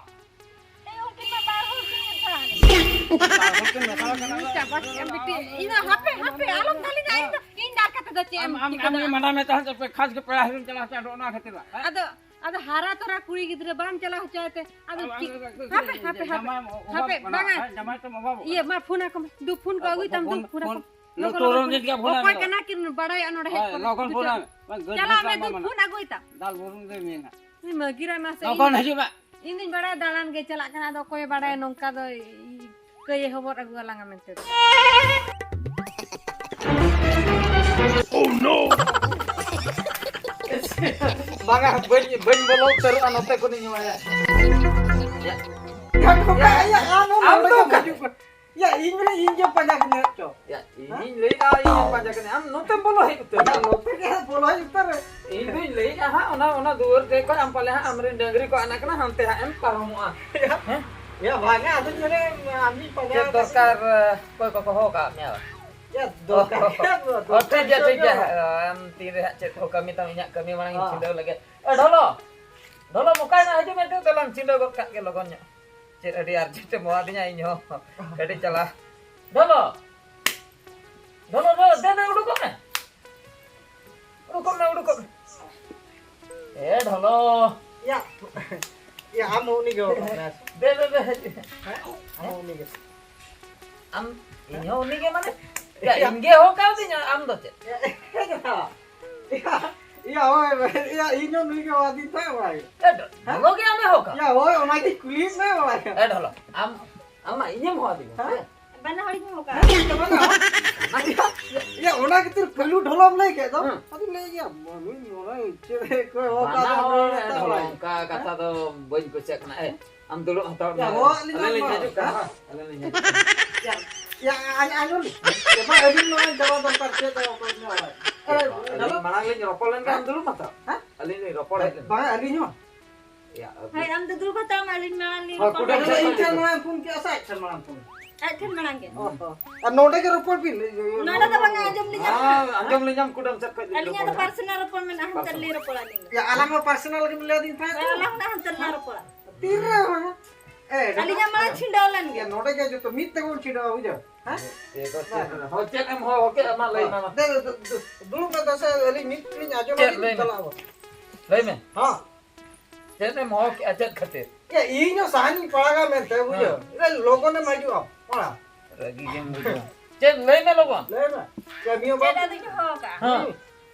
ᱮᱭ, ᱩᱱᱠᱤᱱ ᱢᱟ ᱵᱟᱨ ᱦᱚᱲ ᱠᱤᱱ ᱢᱮᱥᱟ ᱟᱠᱟᱱᱟ᱾ ᱵᱟᱨ ᱦᱚᱲ ᱠᱤᱱ ᱢᱮᱥᱟ ᱟᱠᱟᱱᱟ᱾ ᱪᱟᱵᱟ ᱠᱮᱫ ᱟᱢ ᱵᱤᱴᱤ᱾ ᱤᱧ ᱫᱚ ᱦᱟᱯᱮ, ᱦᱟᱯᱮ, ᱟᱞᱚᱢ ᱫᱟᱞᱤᱧᱟ, ᱤᱧ ᱫᱚ, ᱤᱧ ᱫᱚ ᱟᱨ ᱠᱟᱛᱮ ᱫᱚ ᱪᱮᱫ ᱮᱢ ᱟᱢ, ᱟᱢ, ᱪᱤᱠᱟᱹ ᱟᱢ ᱜᱮ ᱫᱟᱲᱮᱭᱟᱜᱼᱟ? ᱢᱟᱰᱟᱣ ᱢᱮ ᱛᱟᱦᱮᱸᱫ, ᱟᱯᱮ ᱠᱷᱟᱥ ᱜᱮ ᱯᱮᱲᱟ ᱦᱤᱨᱤᱢ ᱪᱟᱞᱟᱣ ᱦᱚᱪᱚ ᱚᱱᱟ ᱠᱷᱟᱹᱛᱤᱨ ᱵᱟᱝ, ᱦᱮᱸ? ᱟᱫᱚ, ᱟᱫᱚ ᱦᱟᱨᱟ ᱛᱚᱨᱟ ᱠᱩᱲᱤ ᱜᱤᱫᱽᱨᱟᱹ ᱵᱟᱢ ᱪᱟᱞᱟᱣ ᱦᱚᱪᱚ ᱟᱭ ᱛᱮ, ᱟᱫᱚ ᱟᱢ, ᱟᱢ, ᱪᱮᱫ? ᱟᱢ, ᱦᱟᱯᱮ, ᱦᱟᱯᱮ, ᱦᱟᱯᱮ᱾ ᱡᱟᱢᱟᱭ ᱮᱢ ᱚᱵᱷᱟᱵᱚᱜ ᱦᱟᱯᱮ, ᱠᱟᱱᱟ, ᱵᱟᱝᱟ᱾ ᱦᱮᱸ, ᱡᱟᱢᱟᱭ ᱛᱮᱢ ᱚᱵᱷᱟᱵᱚᱜ ᱤᱭᱟᱹ, ᱠᱟᱱᱟ᱾ ᱢᱟ ᱯᱷᱳᱱ ᱟᱠᱚ ᱢᱮ᱾ ᱫᱩ ᱯᱷᱳᱱ ᱠᱚ ᱟᱹᱜᱩᱭ ᱛᱟᱢ, ᱫᱩ ᱯᱷᱳᱱ ᱯᱷᱳᱱ᱾ ᱟᱠᱚ ᱢᱮ᱾ ᱞᱚᱜᱚᱱ, ᱞᱚᱜᱚᱱ ᱯᱷᱳᱱ ᱟᱭ ᱢᱮ᱾ ᱚᱠᱚᱭ ᱠᱟᱱᱟ ᱠᱤᱱ ᱵᱟᱲᱟᱭᱟ ᱱᱚᱰᱮ ᱦᱮᱡ ᱦᱳᱭ, ᱠᱟᱛᱮ? ᱞᱚᱜᱚᱱ ᱯᱷᱳᱱ ᱟᱭ ᱢᱮ᱾ ᱵᱟᱝ, ᱜᱟᱹᱰᱤ ᱪᱟᱞᱟᱜ ᱢᱮ, ᱥᱟᱢᱟᱱ ᱫᱩ ᱢᱮᱱᱟᱜ᱾ ᱯᱷᱳᱱ ᱟᱹᱜᱩᱭ ᱛᱟᱢ᱾ ᱫᱟᱞ ᱵᱩᱨᱩᱢ ᱫᱚᱭ ᱢᱮᱱᱟ᱾ ᱤᱧ ᱢᱟᱹᱜᱤᱨᱟ ᱢᱟᱥᱮ, ᱞᱚᱜᱚᱱ ᱤᱧ ᱦᱤᱡᱩᱜ ᱢᱮ᱾ ᱤᱧ ᱫᱩᱧ ᱵᱟᱲᱟᱭᱟ ᱫᱟᱬᱟᱱ ᱜᱮ ᱪᱟᱞᱟᱜ ᱠᱟᱱᱟ, ᱟᱫᱚ ᱚᱠᱚᱭᱮ ᱵᱟᱲᱟᱭᱟ ᱱᱚᱝᱠᱟ ᱫᱚ ᱤ-, ᱠᱟᱹᱭᱮ ᱦᱚᱵᱚᱨ ᱟᱹᱜᱩ ᱟᱞᱟᱝᱟ ᱢᱮᱱᱛᱮ ᱫᱚ᱾ ᱵᱟᱝᱟ, ᱵᱟᱹᱧ, ᱵᱟᱹᱧ ᱵᱚᱞᱚ ᱩᱛᱟᱹᱨᱚᱜᱼᱟ ᱱᱚᱛᱮ ᱠᱷᱚᱱᱤᱧ ᱮᱢᱟᱭᱟ᱾ ᱟᱢ ᱫᱚ ᱚᱠᱟ ᱦᱤᱡᱩᱜ ᱠᱟᱱᱟ? ᱭᱟ, ᱤᱧ ᱢᱟᱱᱮ ᱤᱧ ᱜᱮ ᱯᱟᱸᱡᱟ ᱠᱟᱹᱧ ᱦᱮᱡ ᱪᱚ᱾ ᱭᱟ, ᱤᱧᱤᱧ ᱞᱟᱹᱭᱮᱫᱼᱟ, ᱤᱧ ᱯᱟᱸᱡᱟ ᱠᱟᱹᱧ᱾ ᱟᱢ ᱱᱚᱛᱮᱢ ᱵᱚᱞᱚ ᱦᱮᱡ ᱩᱛᱟᱹᱨ ᱮᱱᱟ᱾ ᱱᱚᱛᱮ ᱜᱮ ᱦᱟᱸᱜ ᱵᱚᱞᱚ ᱦᱮᱡ ᱩᱛᱟᱹᱨ ᱨᱮ᱾ ᱤᱧ ᱫᱩᱧ ᱞᱟᱹᱭᱮᱫᱼᱟ ᱦᱟᱸᱜ, ᱚᱱᱟ, ᱚᱱᱟ ᱫᱩᱣᱟᱹᱨ ᱴᱷᱮᱡ ᱠᱷᱚᱡ ᱟᱢ ᱯᱟᱞᱮ ᱦᱟᱸᱜ ᱟᱢᱨᱮᱱ ᱰᱟᱹᱝᱨᱤ ᱠᱚ ᱟᱫ ᱟᱠᱟᱱᱟ, ᱦᱟᱱᱛᱮ ᱦᱟᱸᱜ ᱮᱢ ᱯᱟᱨᱚᱢᱚᱜᱼᱟ᱾ ᱦᱮᱸ? ᱭᱟ, ᱵᱟᱝᱟ, ᱟᱫᱚᱧ ᱢᱮᱱᱮᱫ, ᱟᱢᱤᱧ ᱯᱟᱸᱡᱟ ᱪᱮᱫ ᱠᱟᱫ ᱫᱚᱨᱠᱟᱨ, ᱢᱮᱭᱟ᱾ ᱚᱠᱚᱭ ᱠᱚᱠᱚ ᱦᱚᱦᱚ ᱟᱠᱟᱫ ᱢᱮᱭᱟ? ᱭᱟ, ᱫᱚᱨᱠᱟᱨ ᱚ, ᱜᱮ, ᱚ, ᱫᱚᱨᱠᱟᱨ ᱴᱷᱤᱠ ᱜᱮᱭᱟ, ᱴᱷᱤᱠ ᱜᱮᱭᱟ᱾ ᱜᱮ᱾ ᱟᱢ ᱛᱤᱨᱮ ᱦᱟᱸᱜ ᱪᱮᱫ ᱠᱚ ᱠᱟᱹᱢᱤ ᱛᱟᱢ, ᱤᱧᱟᱹᱜ ᱠᱟᱹᱢᱤ ᱢᱟᱲᱟᱝ ᱤᱧ ᱦᱚᱸ᱾ ᱪᱷᱤᱰᱟᱹᱣ ᱞᱮᱜᱮ᱾ ᱮ, ᱰᱷᱚᱞᱚ! ᱰᱷᱚᱞᱚ, ᱢᱚᱠᱟᱭ ᱱᱟ, ᱦᱤᱡᱩᱜ ᱢᱮ, ᱫᱮᱞᱟᱧ ᱪᱷᱤᱰᱟᱹᱣ ᱜᱚᱫ ᱠᱟᱜ ᱜᱮ ᱞᱚᱜᱚᱱ ᱧᱚᱜ᱾ ᱪᱮᱫ ᱟᱹᱰᱤ urgent ᱮᱢ ᱦᱚᱦᱚ ᱟᱹᱫᱤᱧᱟ, ᱤᱧ ᱦᱚᱸ ᱠᱟᱹᱴᱤᱡ ᱪᱟᱞᱟᱣ᱾ ᱰᱷᱚᱞᱚ! ᱰᱷᱚᱞᱚ, ᱰᱷᱚᱞᱚ, ᱫᱮ, ᱫᱮ, ᱩᱰᱩᱠᱚᱜ ᱢᱮ᱾ ᱩᱰᱩᱠᱚᱜ ᱢᱮ, ᱩᱰᱩᱠᱚᱜ ᱢᱮ᱾ ᱮ, ᱰᱷᱚᱞᱚ᱾ ᱭᱟ, ᱭᱟ, ᱟᱢ ᱩᱱᱤ ᱜᱮ ᱦᱚᱦᱚ ᱠᱟᱜ ᱢᱮ᱾ ᱫᱮ, ᱫᱮ, ᱫᱮ, ᱦᱤᱡᱩᱜ ᱢᱮ᱾ ᱦᱮᱸ? ᱟᱢ ᱩᱱᱤ ᱜᱮ᱾ ᱟᱢ, ᱤᱧ ᱦᱚᱸ ᱩᱱᱤ ᱜᱮ ᱢᱟᱱᱮ? ᱭᱟ, ᱭᱟ᱾ ᱤᱧ ᱜᱮ ᱦᱚᱦᱚ ᱠᱟᱣᱫᱤᱧᱟ, ᱟᱢ ᱫᱚ ᱪᱮᱫ? ᱭᱟ, ᱭᱟ, ᱭᱟ, ᱦᱳᱭ, ᱭᱟ, ᱤᱧ ᱦᱚᱸ ᱱᱩᱭ ᱜᱮ ᱦᱚᱦᱚ ᱟᱹᱫᱤᱧ ᱛᱟᱦᱮᱸ ᱵᱟᱲᱟᱭ᱾ ᱮ, ᱰᱷᱚᱞᱚ ᱜᱮ ᱟᱢᱮ ᱦᱚᱦᱚ ᱠᱟᱣᱫᱟ? ᱭᱟ, ᱦᱳᱭ, ᱚᱱᱟ ᱜᱮ ᱠᱩᱞᱤᱭᱮᱫ ᱢᱮ ᱵᱟᱲᱟᱭ᱾ ᱮ, ᱰᱷᱚᱞᱚ, ᱟᱢ, ᱟᱢ ᱢᱟ ᱤᱧᱮᱢ ᱦᱚᱦᱚ ᱟᱹᱫᱤᱧᱟ, ᱦᱮᱸ? ᱦᱮᱸ? ᱵᱟᱱᱟ ᱦᱚᱲ ᱜᱮ ᱦᱚᱦᱚ ᱠᱟᱜᱼᱟ᱾ ᱦᱮᱸ, ᱵᱟᱱᱟ ᱦᱚᱲ᱾ ᱭᱟ, ᱚᱱᱟ ᱠᱷᱟᱹᱛᱤᱨ ᱯᱟᱹᱞᱩ ᱰᱷᱚᱞᱚᱢ ᱞᱟᱹᱭ ᱠᱮᱫ ᱫᱚ᱾ ᱦᱮᱸ᱾ ᱟᱫᱚᱧ ᱞᱟᱹᱭ ᱜᱮᱭᱟ, ᱢᱟᱹᱱᱩᱧ ᱢᱚᱱᱮ ᱪᱮᱫ ᱮ ᱠᱚᱭ ᱦᱚᱦᱚ ᱵᱟᱱᱟ ᱠᱟᱫᱟ, ᱦᱚᱲ, ᱢᱚᱱᱮ ᱮ, ᱛᱟᱵᱟᱭ᱾ ᱰᱷᱚᱞᱚ, ᱚᱱᱠᱟ ᱠᱟᱛᱷᱟ ᱫᱚ ᱵᱟᱹᱧ ᱠᱩᱥᱤᱭᱟᱜ ᱠᱟᱱᱟ᱾ ᱮ, ᱟᱢ ᱫᱩᱲᱩᱵ ᱦᱟᱛᱟᱲ ᱢᱮ᱾ ᱭᱟ, ᱦᱚᱦᱚ ᱟᱹᱞᱤᱧ ᱟᱹᱞᱤᱧ ᱞᱤᱧ ᱢᱟ᱾ ᱦᱤᱡᱩᱜ ᱠᱟᱱᱟ᱾ ᱦᱮᱸ? ᱟᱹᱞᱤᱧ ᱞᱤᱧ ᱦᱤᱡᱩᱜ ᱠᱟᱱᱟ᱾ ᱭᱟ, ᱭᱟ, ᱟᱸᱡ-, ᱟᱸᱡᱚᱢ᱾ ᱭᱟ, ᱢᱟ, ᱟᱹᱞᱤᱧ ᱱᱚᱜᱼᱚᱭ ᱪᱟᱞᱟᱣ ᱫᱚᱨᱠᱟᱨ, ᱪᱮᱫ ᱫᱚ ᱚᱠᱚᱭ ᱧᱮᱞᱟᱭ? ᱮ, ᱟᱹᱞᱤᱧ ᱢᱟᱲᱟᱝ ᱞᱤᱧ ᱨᱚᱯᱚᱲ ᱞᱮᱱᱠᱷᱟᱱ ᱦᱮᱸ? ᱫᱩᱲᱩᱵ ᱦᱟᱛᱟᱲ᱾ ᱦᱮᱸ? ᱟᱹᱞᱤᱧ ᱞᱤᱧ ᱨᱚᱯᱚᱲ ᱦᱮᱡ ᱞᱮᱱᱟ᱾ ᱵᱟᱝ, ᱟᱹᱞᱤᱧ ᱦᱚᱸ᱾ ᱭᱟ, ᱟᱹᱵᱤᱱ ᱦᱳᱭ, ᱟᱢ ᱫᱚ ᱫᱩᱲᱩᱵ ᱦᱟᱛᱟᱲ ᱢᱮ, ᱟᱹᱞᱤᱧ ᱢᱟᱲᱟᱝ ᱞᱤᱧ ᱦᱳᱭ, ᱨᱚᱯᱚᱲ ᱠᱩᱰᱟᱹᱢ ᱞᱮᱱᱟ᱾ ᱥᱮᱫ ᱤᱧ ᱴᱷᱮᱱ ᱠᱷᱚᱱ᱾ ᱢᱟᱲᱟᱝ ᱯᱷᱳᱱ ᱠᱮᱜᱼᱟ ᱥᱮ ᱟᱡ ᱴᱷᱮᱱ ᱢᱟᱲᱟᱝ ᱯᱷᱳᱱ? ᱟᱡ ᱴᱷᱮᱱ ᱢᱟᱲᱟᱝ ᱜᱮ᱾ ᱚ, ᱦᱚ᱾ ᱟᱨ ᱱᱚᱰᱮ ᱜᱮ ᱨᱚᱯᱚᱲ ᱵᱤᱱ᱾ ᱱᱚᱰᱮ ᱫᱚ ᱵᱟᱝᱟ, ᱟᱸᱡᱚᱢ ᱞᱤᱧ ᱦᱮᱸ, ᱟᱸᱡᱚᱢ ᱞᱤᱧ ᱧᱟᱢ, ᱠᱩᱰᱟᱹᱢ ᱥᱮᱫ ᱠᱷᱚᱡ ᱞᱤᱧ ᱟᱹᱞᱤᱧᱟᱜ ᱫᱚ ᱨᱚᱯᱚᱲ ᱠᱟᱱᱟ᱾ ᱯᱟᱨᱥᱚᱱᱟᱞ ᱨᱚᱯᱚᱲ ᱢᱮᱱᱟᱜᱼᱟ, ᱦᱟᱱᱛᱮ ᱯᱟᱨᱥᱚᱱᱟᱞ᱾ ᱨᱮᱞᱤᱧ ᱨᱚᱯᱚᱲᱟ ᱟᱹᱞᱤᱧ ᱫᱚ᱾ ᱭᱟ, ᱟᱞᱟᱝ ᱢᱟ ᱯᱟᱨᱥᱚᱱᱟᱞ ᱜᱮᱢ ᱞᱟᱹᱭ ᱟᱹᱫᱤᱧ ᱛᱟᱦᱮᱸᱫ᱾ ᱦᱮᱸ, ᱟᱞᱟᱝ ᱦᱟᱱᱛᱮ ᱨᱮᱞᱟᱝ ᱨᱚᱯᱚᱲᱟ᱾ ᱛᱤᱨᱮ ᱦᱚᱸ? ᱮ, ᱟᱹᱞᱤᱧᱟᱜ ᱢᱟᱲᱟᱝ ᱪᱷᱤᱰᱟᱹᱣ ᱞᱮᱱ ᱜᱮ᱾ ᱭᱟ, ᱱᱚᱰᱮ ᱜᱮ ᱡᱚᱛᱚ ᱢᱤᱫ ᱛᱮᱵᱚᱱ ᱪᱷᱤᱰᱟᱹᱣᱟ, ᱵᱩᱡᱷᱟᱹᱣ? ᱦᱮᱸ? ᱮ, ᱫᱚ ᱪᱮᱫ, ᱦᱚᱸ ᱪᱮᱫ ᱮᱢ ᱦᱚᱦᱚ ᱠᱮᱫ? ᱢᱟ ᱞᱟᱹᱭ ᱢᱮ ᱢᱟ᱾ ᱫᱮ, ᱫᱩ-, ᱫᱩ-, ᱫᱩᱲᱩᱵ ᱢᱮ, ᱫᱮᱥᱮ ᱟᱹᱞᱤᱧ ᱢᱤᱫ ᱛᱮᱞᱤᱧ ᱟᱸᱡᱚᱢ ᱪᱮᱫ ᱟᱹᱞᱤᱧ ᱞᱟᱹᱭ ᱢᱮ? ᱪᱟᱞᱟᱜ ᱟᱵᱚᱱ᱾ ᱞᱟᱹᱭ ᱢᱮ᱾ ᱦᱚᱸ᱾ ᱪᱮᱫ ᱮᱢ ᱦᱚᱦᱚ ᱠᱮᱫᱼᱟ, ᱪᱮᱫ ᱠᱷᱟᱹᱛᱤᱨ? ᱮ, ᱤᱧ ᱦᱚᱸ ᱥᱟᱦᱟᱱᱤᱧ ᱯᱟᱲᱟᱜᱟ ᱢᱮᱱᱛᱮ, ᱵᱩᱡᱷᱟᱹᱣ? ᱦᱮᱸ᱾ ᱮ, ᱞᱚᱜᱚᱱᱮᱢ ᱦᱤᱡᱩᱜᱼᱟ, ᱚᱲᱟᱜ᱾ ᱨᱟᱹᱜᱤ ᱜᱮᱢ ᱵᱩᱡᱷᱟᱹᱣᱟ᱾ ᱪᱮᱫ? ᱞᱟᱹᱭ ᱢᱮ ᱞᱚᱜᱚᱱ᱾ ᱞᱟᱹᱭ ᱢᱮ᱾ ᱠᱟᱹᱢᱤ ᱦᱚᱸ ᱪᱮᱫ ᱵᱟᱝ᱾ ᱟᱫᱚᱧ ᱦᱚᱦᱚ ᱠᱟᱜᱼᱟ? ᱦᱮᱸ᱾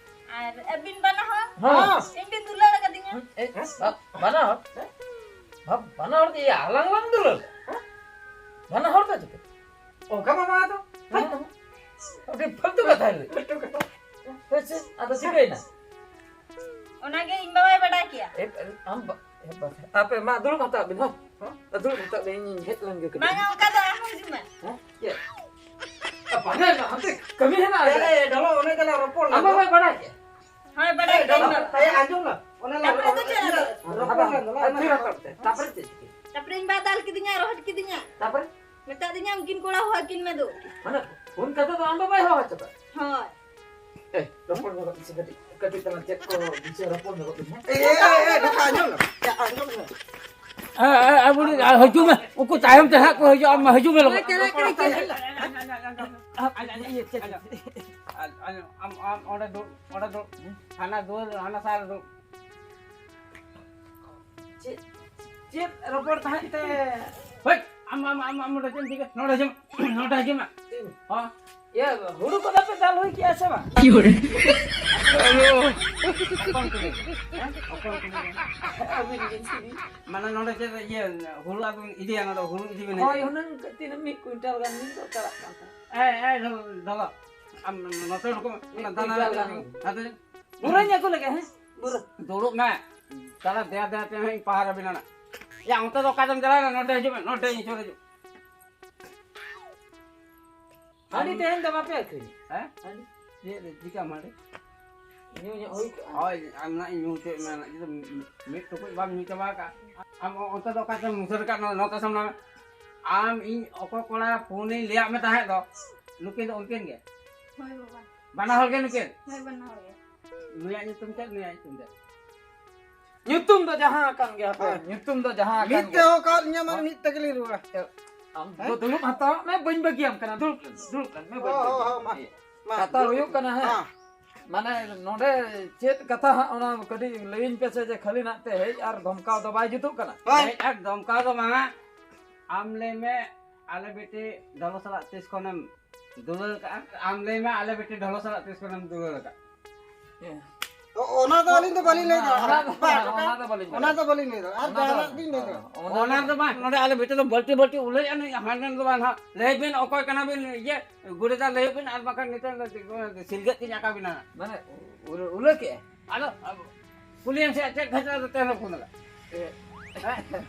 ᱟᱨ ᱟᱹᱵᱤᱱ ᱵᱟᱱᱟ ᱦᱚᱲ? ᱦᱮᱸ᱾ ᱤᱧ ᱵᱤᱱ ᱫᱩᱞᱟᱹᱲ ᱟᱠᱟᱫᱤᱧᱟ? ᱮ, ᱵᱟ-, ᱵᱟᱱᱟ ᱦᱚᱲ? ᱵᱟ-, ᱵᱟᱱᱟ ᱦᱚᱲ ᱫᱚ ᱭᱟ, ᱟᱞᱟᱝ ᱞᱟᱝ ᱫᱩᱞᱟᱹᱲ᱾ ᱦᱮᱸ? ᱵᱟᱱᱟ ᱦᱚᱲ ᱫᱚ ᱪᱤᱠᱟᱹ? ᱚᱱᱠᱟ ᱢᱟ ᱵᱟᱝ ᱟᱫᱚ᱾ ᱦᱮᱸ? ᱟᱹᱰᱤ ᱯᱷᱟᱞᱛᱩ ᱠᱟᱛᱷᱟ ᱞᱟᱹᱭ᱾ ᱯᱷᱟᱞᱛᱩ ᱠᱟᱛᱷᱟ᱾ ᱦᱮᱸ ᱥᱮ? ᱟᱫᱚ ᱪᱤᱠᱟᱹᱭᱮᱱᱟ? ᱚᱱᱟᱜᱮ ᱤᱧ ᱵᱟᱵᱟᱭ ᱵᱟᱰᱟᱭ ᱠᱮᱭᱟ᱾ ᱮ, ᱟᱢ ᱵᱟ-, ᱮ, ᱵᱟ-, ᱟᱯᱮ ᱢᱟ ᱫᱩᱲᱩᱵ ᱦᱟᱛᱟᱲ ᱵᱤᱱ, ᱦᱳᱭ᱾ ᱦᱮᱸ? ᱫᱩᱲᱩᱵ ᱦᱟᱛᱟᱲ ᱵᱤᱱ, ᱤᱧᱤᱧ ᱦᱮᱡ ᱞᱮᱱ ᱜᱮ ᱠᱟᱹᱴᱤᱡ᱾ ᱵᱟᱝᱟ, ᱚᱱᱠᱟ ᱫᱚ ᱟᱢ ᱦᱚᱸ ᱦᱤᱡᱩᱜ ᱢᱮ᱾ ᱦᱮᱸ? ᱪᱮᱫ? ᱟ, ᱵᱟᱝᱟ, ᱦᱟᱱᱛᱮ ᱠᱟᱹᱢᱤ ᱦᱮᱱᱟᱜᱼᱟ᱾ ᱮ, ᱮ, ᱰᱚᱞᱚ, ᱚᱱᱮ ᱫᱮᱞᱟ ᱨᱚᱯᱚᱲ ᱟᱢ ᱞᱟᱝ᱾ ᱵᱟᱵᱟᱭ ᱵᱟᱰᱟᱭ ᱠᱮᱭᱟ? ᱦᱳᱭ, ᱵᱟᱰᱟᱭ ᱮ, ᱜᱮᱭᱟ ᱰᱚᱞᱚ, ᱤᱧ ᱵᱟᱵᱟ᱾ ᱮ, ᱟᱸᱡᱚᱢ ᱞᱟᱝ᱾ ᱚᱱᱮ ᱞᱟᱝ ᱛᱟᱯᱚᱨᱮ ᱫᱚ ᱪᱮᱫ ᱟᱫᱚ? ᱨᱚᱯᱚᱲ ᱞᱟᱝ ᱫᱚ, ᱟᱨ ᱛᱷᱤᱨ ᱦᱟᱛᱟᱲ ᱛᱮ᱾ ᱛᱟᱯᱚᱨᱮ ᱪᱮᱫ ᱪᱤᱠᱟᱹᱭᱮᱱᱟ? ᱛᱟᱯᱚᱨᱮ ᱤᱧ ᱵᱟ ᱫᱟᱞ ᱠᱤᱫᱤᱧᱟ, ᱨᱚᱦᱚᱫ ᱠᱤᱫᱤᱧᱟ᱾ ᱛᱟᱯᱚᱨᱮ? ᱢᱮᱛᱟ ᱫᱤᱧᱟ, ᱩᱱᱠᱤᱱ ᱠᱚᱲᱟ ᱦᱚᱦᱚ ᱟᱹᱠᱤᱱ ᱢᱮ ᱫᱩ᱾ ᱢᱟᱱᱮ, ᱯᱷᱳᱱ ᱠᱟᱛᱮ ᱫᱚ ᱟᱢ ᱵᱟᱵᱟᱭ ᱦᱚᱦᱚ ᱦᱚᱪᱚ ᱠᱟᱜ? ᱦᱳᱭ᱾ ᱮ, ᱨᱚᱯᱚᱲ ᱧᱚᱜᱚᱜ ᱢᱮᱥᱮ ᱠᱟᱹᱴᱤᱡ, ᱠᱟᱹᱴᱤᱡ ᱛᱟᱞᱟᱝ ᱪᱮᱫ ᱠᱚ ᱵᱤᱥᱚᱭ ᱨᱚᱯᱚᱲ ᱧᱚᱜᱚᱜ ᱵᱤᱱ, ᱦᱮᱸ? ᱮ, ᱮ, ᱮ, ᱮ, ᱱᱚᱝᱠᱟ ᱟᱸᱡᱚᱢ ᱞᱮᱢ᱾ ᱮ, ᱟᱸᱡᱚᱢ ᱞᱮᱢ᱾ ᱮ, ᱮ, ᱮ, ᱵᱩᱰᱷᱤ, ᱟ, ᱦᱤᱡᱩᱜ ᱢᱮ᱾ ᱩᱱᱠᱩ ᱛᱟᱭᱚᱢ ᱛᱮ ᱦᱟᱸᱜ ᱠᱚ ᱦᱤᱡᱩᱜᱼᱟ, ᱟᱢ ᱢᱟ ᱦᱤᱡᱩᱜ ᱢᱮ ᱞᱚᱜᱚᱱ᱾ ᱟᱢ, ᱟᱢ, ᱟᱢ ᱚᱸᱰᱮ ᱫᱩᱲᱩᱵ, ᱚᱸᱰᱮ ᱫᱩᱲᱩᱵ᱾ ᱦᱟᱱᱟ ᱫᱩᱣᱟᱹᱨ, ᱦᱟᱱᱟ ᱥᱟᱭᱤᱰ ᱨᱮ ᱫᱩᱲᱩᱵ᱾ ᱪᱮᱫ, ᱪᱮᱫ ᱨᱚᱯᱚᱲ ᱛᱟᱦᱮᱸᱫ ᱛᱮ? ᱦᱳᱭ, ᱟᱢ, ᱟᱢ, ᱟᱢ, ᱟᱢ ᱱᱚᱰᱮ ᱪᱮᱫ ᱮᱢ ᱪᱤᱠᱟᱹ? ᱱᱚᱰᱮ ᱦᱤᱡᱩᱜ ᱢᱮ, ᱱᱚᱰᱮ ᱦᱤᱡᱩᱜ ᱢᱮ᱾ ᱦᱚᱸ᱾ ᱤᱭᱟᱹ, ᱦᱩᱲᱩ ᱠᱚᱫᱚ ᱯᱮ ᱫᱟᱞ ᱦᱩᱭ ᱠᱮᱜᱼᱟ ᱥᱮ ᱵᱟᱝ? ᱠᱤ ᱦᱚᱲ? ᱦᱮᱞᱳ᱾ ᱦᱚᱯᱚᱱ ᱠᱩᱲᱤ᱾ ᱦᱮᱸ? ᱦᱚᱯᱚᱱ ᱠᱩᱲᱤ᱾ ᱟᱹᱵᱤᱱ ᱜᱮ ᱪᱤᱞᱤ? ᱢᱟᱱᱮ ᱱᱚᱰᱮ ᱪᱮᱫ ᱤᱭᱟᱹ, ᱦᱩᱲᱩ ᱟᱫᱚ ᱵᱤᱱ ᱤᱫᱤᱭᱟ ᱱᱚᱰᱮ, ᱦᱩᱲᱩ ᱤᱫᱤ ᱵᱤᱱ ᱦᱳᱭ, ᱦᱮᱡ ᱦᱩᱱᱟᱹᱝ ᱛᱤᱱᱟᱹᱜ ᱢᱤᱫ ᱠᱩᱭᱱᱴᱟᱞ ᱜᱟᱱ ᱞᱤᱧ ᱫᱚᱨᱠᱟᱨᱟᱜ ᱠᱟᱱ ᱛᱟᱦᱮᱸᱫ᱾ ᱮ, ᱮ, ᱫᱚ-, ᱫᱚᱞᱚ᱾ ᱟᱢ ᱱᱚᱛᱮ ᱩᱰᱩᱠᱚᱜ ᱢᱮ᱾ ᱢᱤᱫ ᱚᱱᱟ ᱫᱟᱱᱟ ᱠᱩᱭᱱᱴᱟᱞ ᱨᱮ ᱜᱟᱱ᱾ ᱦᱟᱛᱮ ᱵᱩᱨᱟᱹᱧ ᱟᱹᱜᱩ ᱞᱮᱜᱮ, ᱦᱮᱸ? ᱵᱩᱨᱟᱹ᱾ ᱫᱩᱲᱩᱵ ᱢᱮ᱾ ᱛᱟᱦᱞᱮ ᱫᱮᱭᱟ ᱫᱮᱭᱟ ᱛᱮ ᱦᱟᱸᱜ ᱤᱧ ᱯᱟᱦᱟᱨ ᱟᱵᱤᱱᱟ ᱱᱟᱜ᱾ ᱭᱟ, ᱚᱱᱛᱮ ᱫᱚ ᱚᱠᱟ ᱛᱮᱢ ᱪᱟᱞᱟᱣᱮᱱᱟ? ᱱᱚᱰᱮ ᱦᱤᱡᱩᱜ ᱢᱮ, ᱱᱚᱰᱮ ᱤᱧ ᱥᱩᱨ ᱦᱤᱡᱩᱜ᱾ ᱦᱟᱺᱰᱤ ᱛᱮᱦᱮᱧ ᱫᱚ ᱵᱟᱯᱮ ᱟᱹᱠᱷᱨᱤᱧᱟ? ᱦᱮᱸ? ᱦᱟᱺᱰᱤ? ᱪᱮᱫ ᱪᱤᱠᱟᱹ ᱢᱟᱲᱮ? ᱧᱩ ᱧᱚᱜ ᱦᱩᱭ ᱠᱚᱜᱼᱟ᱾ ᱦᱳᱭ, ᱟᱢ ᱱᱟᱜ ᱤᱧ ᱧᱩ ᱦᱚᱪᱚᱭᱮᱫ ᱢᱮᱭᱟ ᱱᱟᱜ, ᱡᱩᱫᱤ ᱢᱤᱫ ᱴᱩᱠᱩᱡ ᱵᱟᱢ ᱧᱩ ᱪᱟᱵᱟ ᱟᱠᱟᱫ᱾ ᱟᱢ ᱚᱱᱛᱮ ᱫᱚ ᱚᱠᱟ ᱛᱮᱢ ᱢᱩᱥᱟᱹᱨ ᱟᱠᱟᱫ, ᱱᱚ-, ᱱᱚᱛᱮ ᱥᱟᱢᱱᱟ ᱢᱮ᱾ ᱟᱢ ᱤᱧ ᱚᱠᱚᱭ ᱠᱚᱲᱟ ᱯᱷᱳᱱ ᱤᱧ ᱞᱟᱹᱭᱟᱫ ᱢᱮ ᱛᱟᱦᱮᱸᱫ ᱫᱚ, ᱱᱩᱠᱤᱱ ᱫᱚ ᱩᱱᱠᱤᱱ ᱜᱮ? ᱦᱳᱭ ᱵᱟᱵᱟ᱾ ᱵᱟᱱᱟ ᱦᱚᱲ ᱜᱮ ᱱᱩᱠᱤᱱ? ᱦᱳᱭ, ᱵᱟᱱᱟ ᱦᱚᱲ ᱜᱮ᱾ ᱱᱩᱭᱟᱜ ᱧᱩᱛᱩᱢ ᱪᱮᱫ? ᱱᱩᱭᱟᱜ ᱧᱩᱛᱩᱢ ᱪᱮᱫ? ᱧᱩᱛᱩᱢ ᱫᱚ ᱡᱟᱦᱟᱸ ᱟᱠᱟᱱ ᱜᱮᱭᱟ ᱯᱮ, ᱦᱮᱸ᱾ ᱧᱩᱛᱩᱢ ᱫᱚ ᱡᱟᱦᱟᱸ ᱟᱠᱟᱱ ᱢᱤᱫ ᱜᱮᱭᱟ᱾ ᱛᱮᱦᱚᱸ ᱠᱟᱞ ᱧᱟᱢᱟ, ᱦᱮᱸ? ᱢᱤᱫ ᱛᱮᱜᱮ ᱞᱤᱧ ᱨᱩᱣᱟᱹᱲᱟ᱾ ᱟᱢ ᱦᱮᱸ? ᱫᱚ ᱫᱩᱲᱩᱵ ᱦᱟᱛᱟᱣ ᱢᱮ, ᱵᱟᱹᱧ ᱵᱟᱹᱜᱤᱭᱟᱢ ᱠᱟᱱᱟ᱾ ᱫᱩᱲᱩᱵ ᱞᱮᱱ, ᱫᱩᱲᱩᱵ ᱞᱮᱱ ᱢᱮ, ᱵᱟᱹᱧ ᱦᱚᱸ, ᱦᱚᱸ, ᱵᱟᱹᱜᱤᱭᱟᱢ ᱦᱚᱸ, ᱢᱟ᱾ ᱠᱟᱱᱟ᱾ ᱢᱟ, ᱠᱟᱛᱷᱟ ᱦᱩᱭᱩᱜ ᱠᱟᱱᱟ, ᱦᱮᱸ, ᱢᱟ᱾ ᱢᱟᱱᱮ ᱱᱚᱰᱮ ᱪᱮᱫ ᱠᱟᱛᱷᱟ ᱦᱟᱸᱜ, ᱚᱱᱟ ᱠᱟᱹᱴᱤᱡ ᱞᱟᱹᱭᱟᱹᱧ ᱯᱮᱥᱮ, ᱡᱮ ᱠᱷᱟᱹᱞᱤ ᱱᱟᱜ ᱛᱮ ᱦᱮᱡ ᱟᱨ ᱫᱷᱚᱢᱠᱟᱣ ᱫᱚ ᱵᱟᱭ ᱡᱩᱛᱩᱜ ᱠᱟᱱᱟ᱾ ᱦᱳᱭ᱾ ᱦᱮᱡ ᱟᱨ ᱫᱷᱚᱢᱠᱟᱣ ᱫᱚ ᱵᱟᱝᱟ᱾ ᱟᱢ ᱞᱟᱹᱭ ᱢᱮ, ᱟᱞᱮ ᱵᱤᱴᱤ ᱰᱷᱚᱞᱚ ᱥᱟᱞᱟᱜ ᱛᱤᱥ ᱠᱷᱚᱱᱮᱢ ᱫᱩᱞᱟᱹᱲ ᱠᱟᱜᱼᱟ? ᱟᱢ ᱞᱟᱹᱭ ᱢᱮ, ᱟᱞᱮ ᱵᱤᱴᱤ ᱰᱷᱚᱞᱚ ᱥᱟᱞᱟᱜ ᱛᱤᱥ ᱠᱷᱚᱱᱮᱢ ᱫᱩᱞᱟᱹᱲ ᱠᱟᱜᱼᱟ? ᱦᱮᱸ᱾ ᱚ-, ᱚᱱᱟ ᱫᱚ ᱟᱹᱞᱤᱧ ᱫᱚ ᱵᱟᱹᱞᱤᱧ ᱞᱟᱹᱭ ᱫᱟᱲᱮᱭᱟᱜᱼᱟ᱾ ᱚᱱᱟ ᱫᱚ, ᱵᱟᱝ, ᱚᱱᱟ ᱫᱚ ᱵᱟᱹᱞᱤᱧ ᱚᱱᱟ ᱫᱟᱲᱮᱭᱟᱜᱼᱟ᱾ ᱫᱚ ᱵᱟᱹᱞᱤᱧ ᱞᱟᱹᱭ ᱫᱟᱲᱮᱭᱟᱜᱼᱟ᱾ ᱟᱨ ᱚᱱᱟ ᱫᱚ, ᱡᱟᱦᱟᱱᱟᱜ ᱵᱤᱱ ᱞᱟᱹᱭ ᱫᱟᱲᱮᱭᱟᱜᱼᱟ᱾ ᱚᱱᱟ ᱚᱱᱟ ᱫᱚ, ᱫᱚ ᱵᱟᱝ, ᱱᱚᱰᱮ ᱟᱞᱮ ᱵᱷᱤᱛᱤᱨ ᱫᱚ ᱵᱟᱹᱞᱴᱤ ᱵᱟᱹᱞᱴᱤ ᱩᱞᱟᱹᱭᱮᱫᱼᱟ ᱱᱩᱭ ᱦᱟᱸᱰᱮ ᱫᱚ ᱵᱟᱝ ᱦᱟᱸᱜ᱾ ᱞᱟᱹᱭ ᱵᱤᱱ ᱚᱠᱚᱭ ᱠᱟᱱᱟ ᱵᱤᱱ, ᱤᱭᱟᱹ, ᱜᱩᱰᱤᱫᱟ ᱞᱟᱹᱭ ᱵᱤᱱ, ᱟᱨ ᱵᱟᱝᱠᱷᱟᱱ ᱱᱤᱛᱚᱜ ᱫᱚ ᱥᱤᱞᱜᱟᱹᱫ ᱛᱤᱧ ᱟᱠᱟ ᱵᱤᱱᱟ᱾ ᱢᱟᱱᱮ, ᱩᱞᱟᱹ, ᱩᱞᱟᱹ ᱠᱮᱜᱼᱟ? ᱟᱫᱚ, ᱟᱫᱚ, ᱠᱩᱞᱤᱭᱮᱢ ᱥᱮ ᱪᱮᱫ ᱠᱷᱟᱹᱛᱤᱨ ᱟᱫᱚ ᱛᱮᱦᱮᱧ ᱫᱚ ᱯᱷᱳᱱ ᱞᱟᱜᱟ? ᱮ, ᱦᱮᱸ?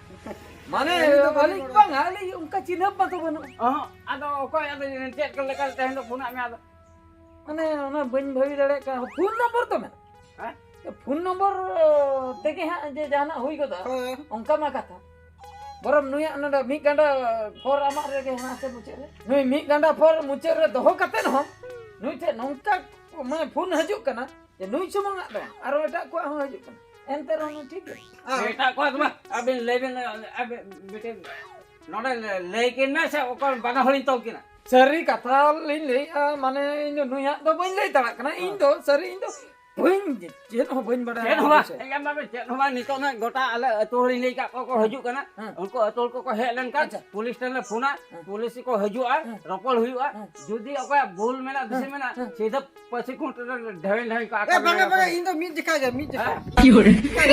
ᱢᱟᱱᱮ, ᱟᱹᱞᱤᱧ ᱫᱚ ᱵᱟᱹᱞᱤᱧ ᱟᱹᱞᱤᱧ ᱨᱚᱲᱟ᱾ ᱵᱟᱝᱟ, ᱟᱹᱞᱤᱧ ᱚᱱᱠᱟ ᱪᱤᱱᱦᱟᱹᱯ ᱢᱟᱛᱚ ᱵᱟᱹᱱᱩᱜ᱾ ᱚᱦᱚᱸ, ᱟᱫᱚ ᱚᱠᱚᱭ ᱟᱫᱚ ᱪᱮᱫ ᱞᱮᱠᱟ ᱛᱮᱦᱮᱧ ᱫᱚ ᱯᱷᱳᱱᱟᱜ ᱢᱮ ᱟᱫᱚ? ᱢᱟᱱᱮ, ᱚᱱᱟ ᱵᱟᱹᱧ ᱵᱷᱟᱹᱵᱤ ᱫᱟᱲᱮᱭᱟᱜ ᱠᱟᱱᱟ᱾ ᱯᱷᱳᱱ ᱱᱚᱢᱵᱚᱨ ᱛᱚ ᱢᱮᱱᱟᱜᱼᱟ᱾ ᱦᱮᱸ? ᱯᱷᱳᱱ ᱱᱚᱢᱵᱚᱨ ᱛᱮᱜᱮ ᱦᱟᱸᱜ ᱡᱮ ᱡᱟᱦᱟᱱᱟᱜ ᱦᱩᱭ ᱜᱚᱫᱚᱜᱼᱟ, ᱦᱳᱭ᱾ ᱚᱱᱠᱟ ᱢᱟ ᱠᱟᱛᱷᱟ᱾ ᱵᱚᱨᱚᱝ ᱱᱩᱭᱟᱜ ᱱᱚᱰᱮ ᱢᱤᱫ ᱜᱟᱸᱰᱟ ᱯᱷᱚᱨ ᱟᱢᱟᱜ ᱨᱮᱜᱮ ᱦᱮᱱᱟᱜ ᱥᱮ ᱢᱩᱪᱟᱹᱫ ᱨᱮ? ᱱᱩᱭ ᱢᱤᱫ ᱜᱟᱸᱰᱟ ᱯᱷᱚᱨ ᱢᱩᱪᱟᱹᱫ ᱨᱮ ᱫᱚᱦᱚ ᱠᱟᱛᱮᱫ ᱦᱚᱸ ᱱᱩᱭ ᱴᱷᱮᱱ ᱱᱚᱝᱠᱟ ᱢᱟᱱᱮ ᱯᱷᱳᱱ ᱦᱤᱡᱩᱜ ᱠᱟᱱᱟ ᱡᱮ ᱱᱩᱭ ᱥᱩᱢᱩᱝᱟᱜ ᱫᱚ ᱵᱟᱝ, ᱟᱨᱚ ᱮᱴᱟᱜ ᱠᱚᱣᱟᱜ ᱦᱚᱸ ᱦᱤᱡᱩᱜ ᱠᱟᱱᱟ᱾ ᱮᱱᱛᱮ ᱨᱮᱦᱚᱸ ᱱᱩᱭ ᱴᱷᱤᱠ ᱜᱮ᱾ ᱟᱨ ᱮᱴᱟᱜ ᱠᱚᱣᱟᱜ ᱫᱚ ᱵᱟᱝ, ᱟᱵᱮᱱ ᱞᱟᱹᱭ ᱵᱮᱱ, ᱟᱵᱮᱱ ᱵᱤᱴᱤ ᱱᱚᱰᱮ ᱞᱟᱹᱭ ᱠᱤᱱ ᱢᱮ ᱥᱮ ᱚᱠᱚᱭ ᱵᱟᱱᱟ ᱦᱚᱲᱤᱧ ᱛᱚᱞ ᱠᱤᱱᱟ? ᱥᱟᱹᱨᱤ ᱠᱟᱛᱷᱟ ᱞᱤᱧ ᱞᱟᱹᱭᱮᱫᱼᱟ, ᱢᱟᱱᱮ ᱤᱧ ᱫᱚ ᱱᱩᱭᱟᱜ ᱫᱚ ᱵᱟᱹᱧ ᱞᱟᱹᱭ ᱫᱟᱲᱮᱭᱟᱜ ᱠᱟᱱᱟ᱾ ᱤᱧ ᱫᱚ ᱥᱟᱹᱨᱤ, ᱤᱧ ᱫᱚ ᱵᱟᱹᱧ, ᱪᱮᱫ ᱦᱚᱸ ᱵᱟᱹᱧ ᱵᱟᱲᱟᱭᱟ ᱪᱮᱫ ᱦᱚᱸ ᱱᱚᱣᱟ ᱵᱟᱝ, ᱵᱤᱥᱚᱭ᱾ ᱮᱭ ᱟᱢ ᱫᱚ ᱪᱮᱫ ᱦᱚᱸ ᱵᱟᱝ, ᱱᱤᱛᱚᱜ ᱱᱟᱜ ᱜᱚᱴᱟ ᱟᱞᱮ ᱟᱹᱛᱩ ᱦᱚᱲᱤᱧ ᱞᱟᱹᱭ ᱠᱟᱜ ᱠᱚᱣᱟ, ᱠᱚ ᱦᱤᱡᱩᱜ ᱠᱟᱱᱟ᱾ ᱦᱮᱸ᱾ ᱩᱱᱠᱩ ᱟᱹᱛᱩ ᱦᱚᱲ ᱠᱚᱠᱚ ᱦᱮᱡ ᱞᱮᱱᱠᱷᱟᱱ ᱟᱪᱪᱷᱟ᱾ ᱯᱩᱞᱤᱥ ᱴᱷᱮᱱ ᱞᱮ ᱯᱷᱳᱱᱟ, ᱦᱮᱸ᱾ ᱯᱩᱞᱤᱥ ᱠᱚ ᱦᱤᱡᱩᱜᱼᱟ, ᱦᱮᱸ᱾ ᱨᱚᱯᱚᱲ ᱦᱩᱭᱩᱜᱼᱟ᱾ ᱦᱮᱸ᱾ ᱡᱩᱫᱤ ᱚᱠᱚᱭᱟᱜ ᱵᱷᱩᱞ ᱢᱮᱱᱟᱜ, ᱵᱮᱥᱤ ᱦᱮᱸ᱾ ᱢᱮᱱᱟᱜ, ᱦᱮᱸ᱾ ᱥᱤᱫᱷᱟᱹ ᱯᱟᱹᱥᱤ ᱠᱷᱩᱸᱴ ᱨᱮ ᱰᱷᱮᱣᱮᱧ ᱰᱷᱮᱣᱮᱧ ᱠᱚ ᱮ, ᱟᱠᱟ ᱵᱟᱝᱟ, ᱢᱮᱱᱟᱜ ᱵᱟᱝᱟ, ᱠᱚᱣᱟ᱾ ᱤᱧ ᱫᱚ ᱢᱤᱫ ᱡᱮᱠᱷᱟ ᱜᱮ, ᱢᱤᱫ ᱡᱮᱠᱷᱟ᱾ ᱦᱮᱸ?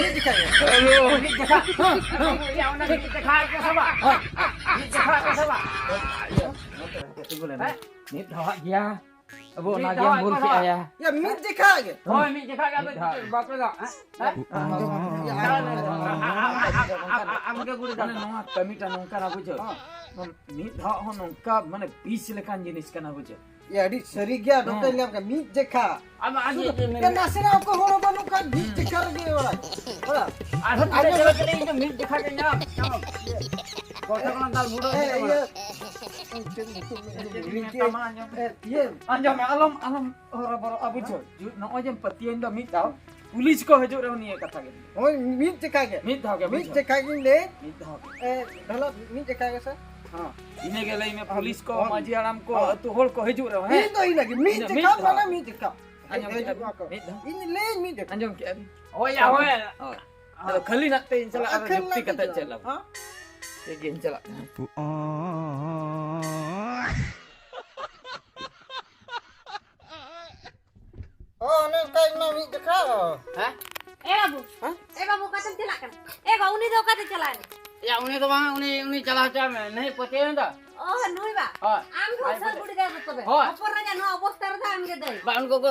ᱢᱤᱫ ᱡᱮᱠᱷᱟ ᱜᱮ᱾ ᱢᱤᱫ ᱡᱮᱠᱷᱟ᱾ ᱦᱮᱸ, ᱚᱱᱟ ᱢᱤᱫ ᱡᱮᱠᱷᱟ ᱜᱮ ᱥᱮ ᱵᱟᱝ? ᱢᱤᱫ ᱡᱮᱠᱷᱟ ᱜᱮ ᱥᱮ ᱵᱟᱝ? ᱦᱮᱸ? ᱢᱤᱫ ᱫᱷᱟᱣᱟᱜ ᱜᱮᱭᱟ᱾ ᱟᱵᱚ ᱢᱤᱫ ᱚᱱᱟ ᱫᱷᱟᱣ ᱜᱮᱢ ᱵᱚᱞ ᱠᱚ ᱠᱮᱜᱼᱟ ᱨᱚᱲᱟ᱾ ᱭᱟ᱾ ᱭᱟ, ᱢᱤᱫ ᱡᱮᱠᱷᱟ ᱜᱮ᱾ ᱦᱳᱭ, ᱢᱤᱫ ᱡᱮᱠᱷᱟ ᱜᱮ ᱟᱫᱚ ᱢᱤᱫ ᱫᱷᱟᱣ᱾ ᱵᱟᱯᱮ ᱫᱚ, ᱦᱮᱸ? ᱦᱮᱸ? ᱟᱢ ᱜᱮ ᱜᱩᱲᱤ ᱢᱟᱱᱮ ᱫᱟᱠᱟ᱾ ᱱᱚᱣᱟ ᱠᱟᱹᱢᱤᱴᱟ ᱱᱚᱝᱠᱟᱱᱟ, ᱵᱩᱡᱷᱟᱹᱣ? ᱦᱚᱸ᱾ ᱢᱤᱫ ᱫᱷᱟᱣ ᱦᱚᱸ ᱱᱚᱝᱠᱟ, ᱢᱟᱱᱮ, ᱵᱤᱥ ᱞᱮᱠᱟᱱ ᱡᱤᱱᱤᱥ ᱠᱟᱱᱟ, ᱵᱩᱡᱷᱟᱹᱣ? ᱮ, ᱟᱹᱰᱤ ᱥᱟᱹᱨᱤ ᱜᱮᱭᱟ, ᱰᱚᱠᱴᱚᱨ ᱦᱮᱸ᱾ ᱞᱟᱹᱭᱟᱢ ᱠᱟᱱᱟ, ᱢᱤᱫ ᱡᱮᱠᱷᱟ᱾ ᱟᱢ, ᱟᱢ ᱥᱩᱫᱷᱩ ᱪᱮᱫ ᱮᱢ ᱮ, ᱱᱟᱥᱮᱱᱟᱜ ᱚᱠᱚᱭ ᱦᱚᱲ ᱦᱚᱸ ᱵᱟᱹᱱᱩᱜ ᱠᱷᱟᱱ, ᱢᱤᱫ ᱡᱮᱠᱷᱟ ᱨᱮᱜᱮ ᱚᱲᱟᱜ᱾ ᱚᱲᱟᱜ᱾ ᱟᱨᱦᱚᱸ ᱟᱸᱡᱚᱢ ᱪᱮᱫ ᱢᱮ᱾ ᱞᱮᱠᱟ ᱤᱧ ᱫᱚ ᱢᱤᱫ ᱡᱮᱠᱷᱟ ᱜᱮ ᱧᱟᱢ, ᱧᱟᱢ᱾ ᱜᱚᱴᱟ ᱠᱷᱚᱱᱟᱜ ᱫᱟᱞ ᱵᱩᱰᱟᱹ ᱮ, ᱦᱩᱭᱩᱜ ᱤᱭᱟᱹ᱾ ᱛᱟᱢᱟ᱾ ᱪᱮᱫ ᱤᱧ ᱢᱮᱛᱟᱢᱟ, ᱟᱸᱡᱚᱢ ᱢᱮ᱾ ᱮ, ᱤᱭᱟᱹ᱾ ᱟᱸᱡᱚᱢ ᱢᱮ, ᱟᱞᱚᱢ, ᱟᱞᱚᱢ ᱦᱚᱨᱚᱵᱚᱨᱚᱜᱼᱟ, ᱵᱩᱡᱷᱟᱹᱣ᱾ ᱡᱩ-, ᱱᱚᱜᱼᱚᱭ ᱡᱮᱢ ᱯᱟᱹᱛᱭᱟᱹᱣᱮᱱ ᱫᱚ ᱢᱤᱫ ᱫᱷᱟᱣ, ᱯᱩᱞᱤᱥ ᱠᱚ ᱦᱤᱡᱩᱜ ᱨᱮᱦᱚᱸ ᱱᱤᱭᱟᱹ ᱠᱟᱛᱷᱟ ᱜᱮ᱾ ᱦᱳᱭ, ᱢᱤᱫ ᱡᱮᱠᱷᱟ ᱜᱮ᱾ ᱢᱤᱫ ᱫᱷᱟᱣ ᱜᱮ, ᱢᱤᱫ ᱵᱩᱡᱷᱟᱹᱣ᱾ ᱡᱮᱠᱷᱟ ᱜᱤᱧ ᱞᱟᱹᱭ᱾ ᱢᱤᱫ ᱫᱷᱟᱣ ᱜᱮ᱾ ᱮ, ᱰᱷᱟᱞᱟ, ᱢᱤᱫ ᱡᱮᱠᱷᱟ ᱜᱮ ᱥᱮ? ᱦᱚᱸ᱾ ᱤᱱᱟᱹ ᱜᱮ ᱞᱟᱹᱭ ᱢᱮ, ᱦᱚᱸ᱾ ᱯᱩᱞᱤᱥ ᱠᱚ, ᱦᱚᱸ᱾ ᱢᱟᱹᱡᱷᱤ ᱦᱟᱲᱟᱢ ᱠᱚ, ᱦᱚᱸ᱾ ᱟᱹᱛᱩ ᱦᱚᱲ ᱠᱚ ᱦᱤᱡᱩᱜ ᱨᱮᱦᱚᱸ, ᱦᱮᱸ? ᱤᱧ ᱫᱚ ᱤᱱᱟᱹ ᱜᱮ, ᱢᱤᱫ ᱤᱱᱟᱹ ᱡᱮᱠᱷᱟ, ᱢᱤᱫ ᱫᱷᱟᱣ᱾ ᱢᱟᱱᱮ ᱢᱤᱫ ᱡᱮᱠᱷᱟ᱾ ᱟᱸᱡᱚᱢ ᱦᱤᱡᱩᱜ ᱠᱮᱜᱼᱟ ᱢᱟᱠᱚ᱾ ᱢᱤᱫ ᱫᱷᱟᱣ᱾ ᱤᱧ ᱞᱟᱹᱭᱟᱹᱧ ᱢᱤᱫ ᱡᱮᱠᱷᱟ᱾ ᱟᱸᱡᱚᱢ ᱠᱮᱜᱼᱟ ᱵᱤᱱ? ᱦᱳᱭ, ᱦᱳᱭ᱾ ᱦᱳᱭ᱾ ᱟᱫᱚ ᱠᱷᱟᱹᱞᱤ ᱱᱟᱜ ᱛᱮ ᱤᱧ ᱥᱟᱞᱟᱜ ᱟᱨᱚ ᱟᱠᱷᱟᱱ ᱡᱩᱠᱛᱤ ᱞᱟᱹᱜᱤᱫ ᱠᱟᱛᱮ ᱫᱚ᱾ ᱪᱮᱫ ᱞᱟᱵᱷ? ᱦᱮᱸ? ᱴᱷᱤᱠ ᱜᱮᱭᱟ, ᱤᱧ ᱪᱟᱞᱟᱜ ᱠᱟᱱᱟ᱾ ᱚ, ᱚᱱᱮ ᱚᱱᱠᱟ ᱤᱧ ᱢᱟ ᱢᱤᱫ ᱡᱚᱠᱷᱟ᱾ ᱦᱮᱸ? ᱮ ᱵᱟᱹᱵᱩ, ᱦᱮᱸ? ᱮ ᱵᱟᱹᱵᱩ, ᱚᱠᱟᱛᱮᱢ ᱪᱟᱞᱟᱜ ᱠᱟᱱᱟ? ᱮ ᱵᱟ, ᱩᱱᱤ ᱫᱚ ᱚᱠᱟᱛᱮ ᱪᱟᱞᱟᱣ ᱮᱱᱟ? ᱭᱟ, ᱩᱱᱤ ᱫᱚ ᱵᱟᱝ, ᱩᱱᱤ, ᱩᱱᱤ ᱪᱟᱞᱟᱣ ᱦᱚᱪᱚᱣᱟᱭ ᱢᱮ, ᱱᱟᱹᱭ ᱯᱟᱹᱛᱭᱟᱹᱣ ᱮᱱ ᱫᱚ᱾ ᱚ, ᱱᱩᱭ ᱵᱟ? ᱦᱳᱭ᱾ ᱟᱢ ᱜᱮ ᱦᱳᱭ, ᱩᱥᱟᱹᱨ ᱦᱳᱭ᱾ ᱵᱩᱰᱷᱤ ᱜᱟᱭ ᱫᱚ ᱛᱚᱵᱮ᱾ ᱦᱳᱭ᱾ ᱦᱚᱯᱚᱱ ᱨᱟᱡᱟ ᱱᱚᱣᱟ ᱚᱵᱚᱥᱛᱟ ᱨᱮᱫᱚ ᱟᱢ ᱜᱮ ᱫᱟᱹᱭ᱾ ᱵᱟ, ᱩᱱᱠᱩ ᱠᱚ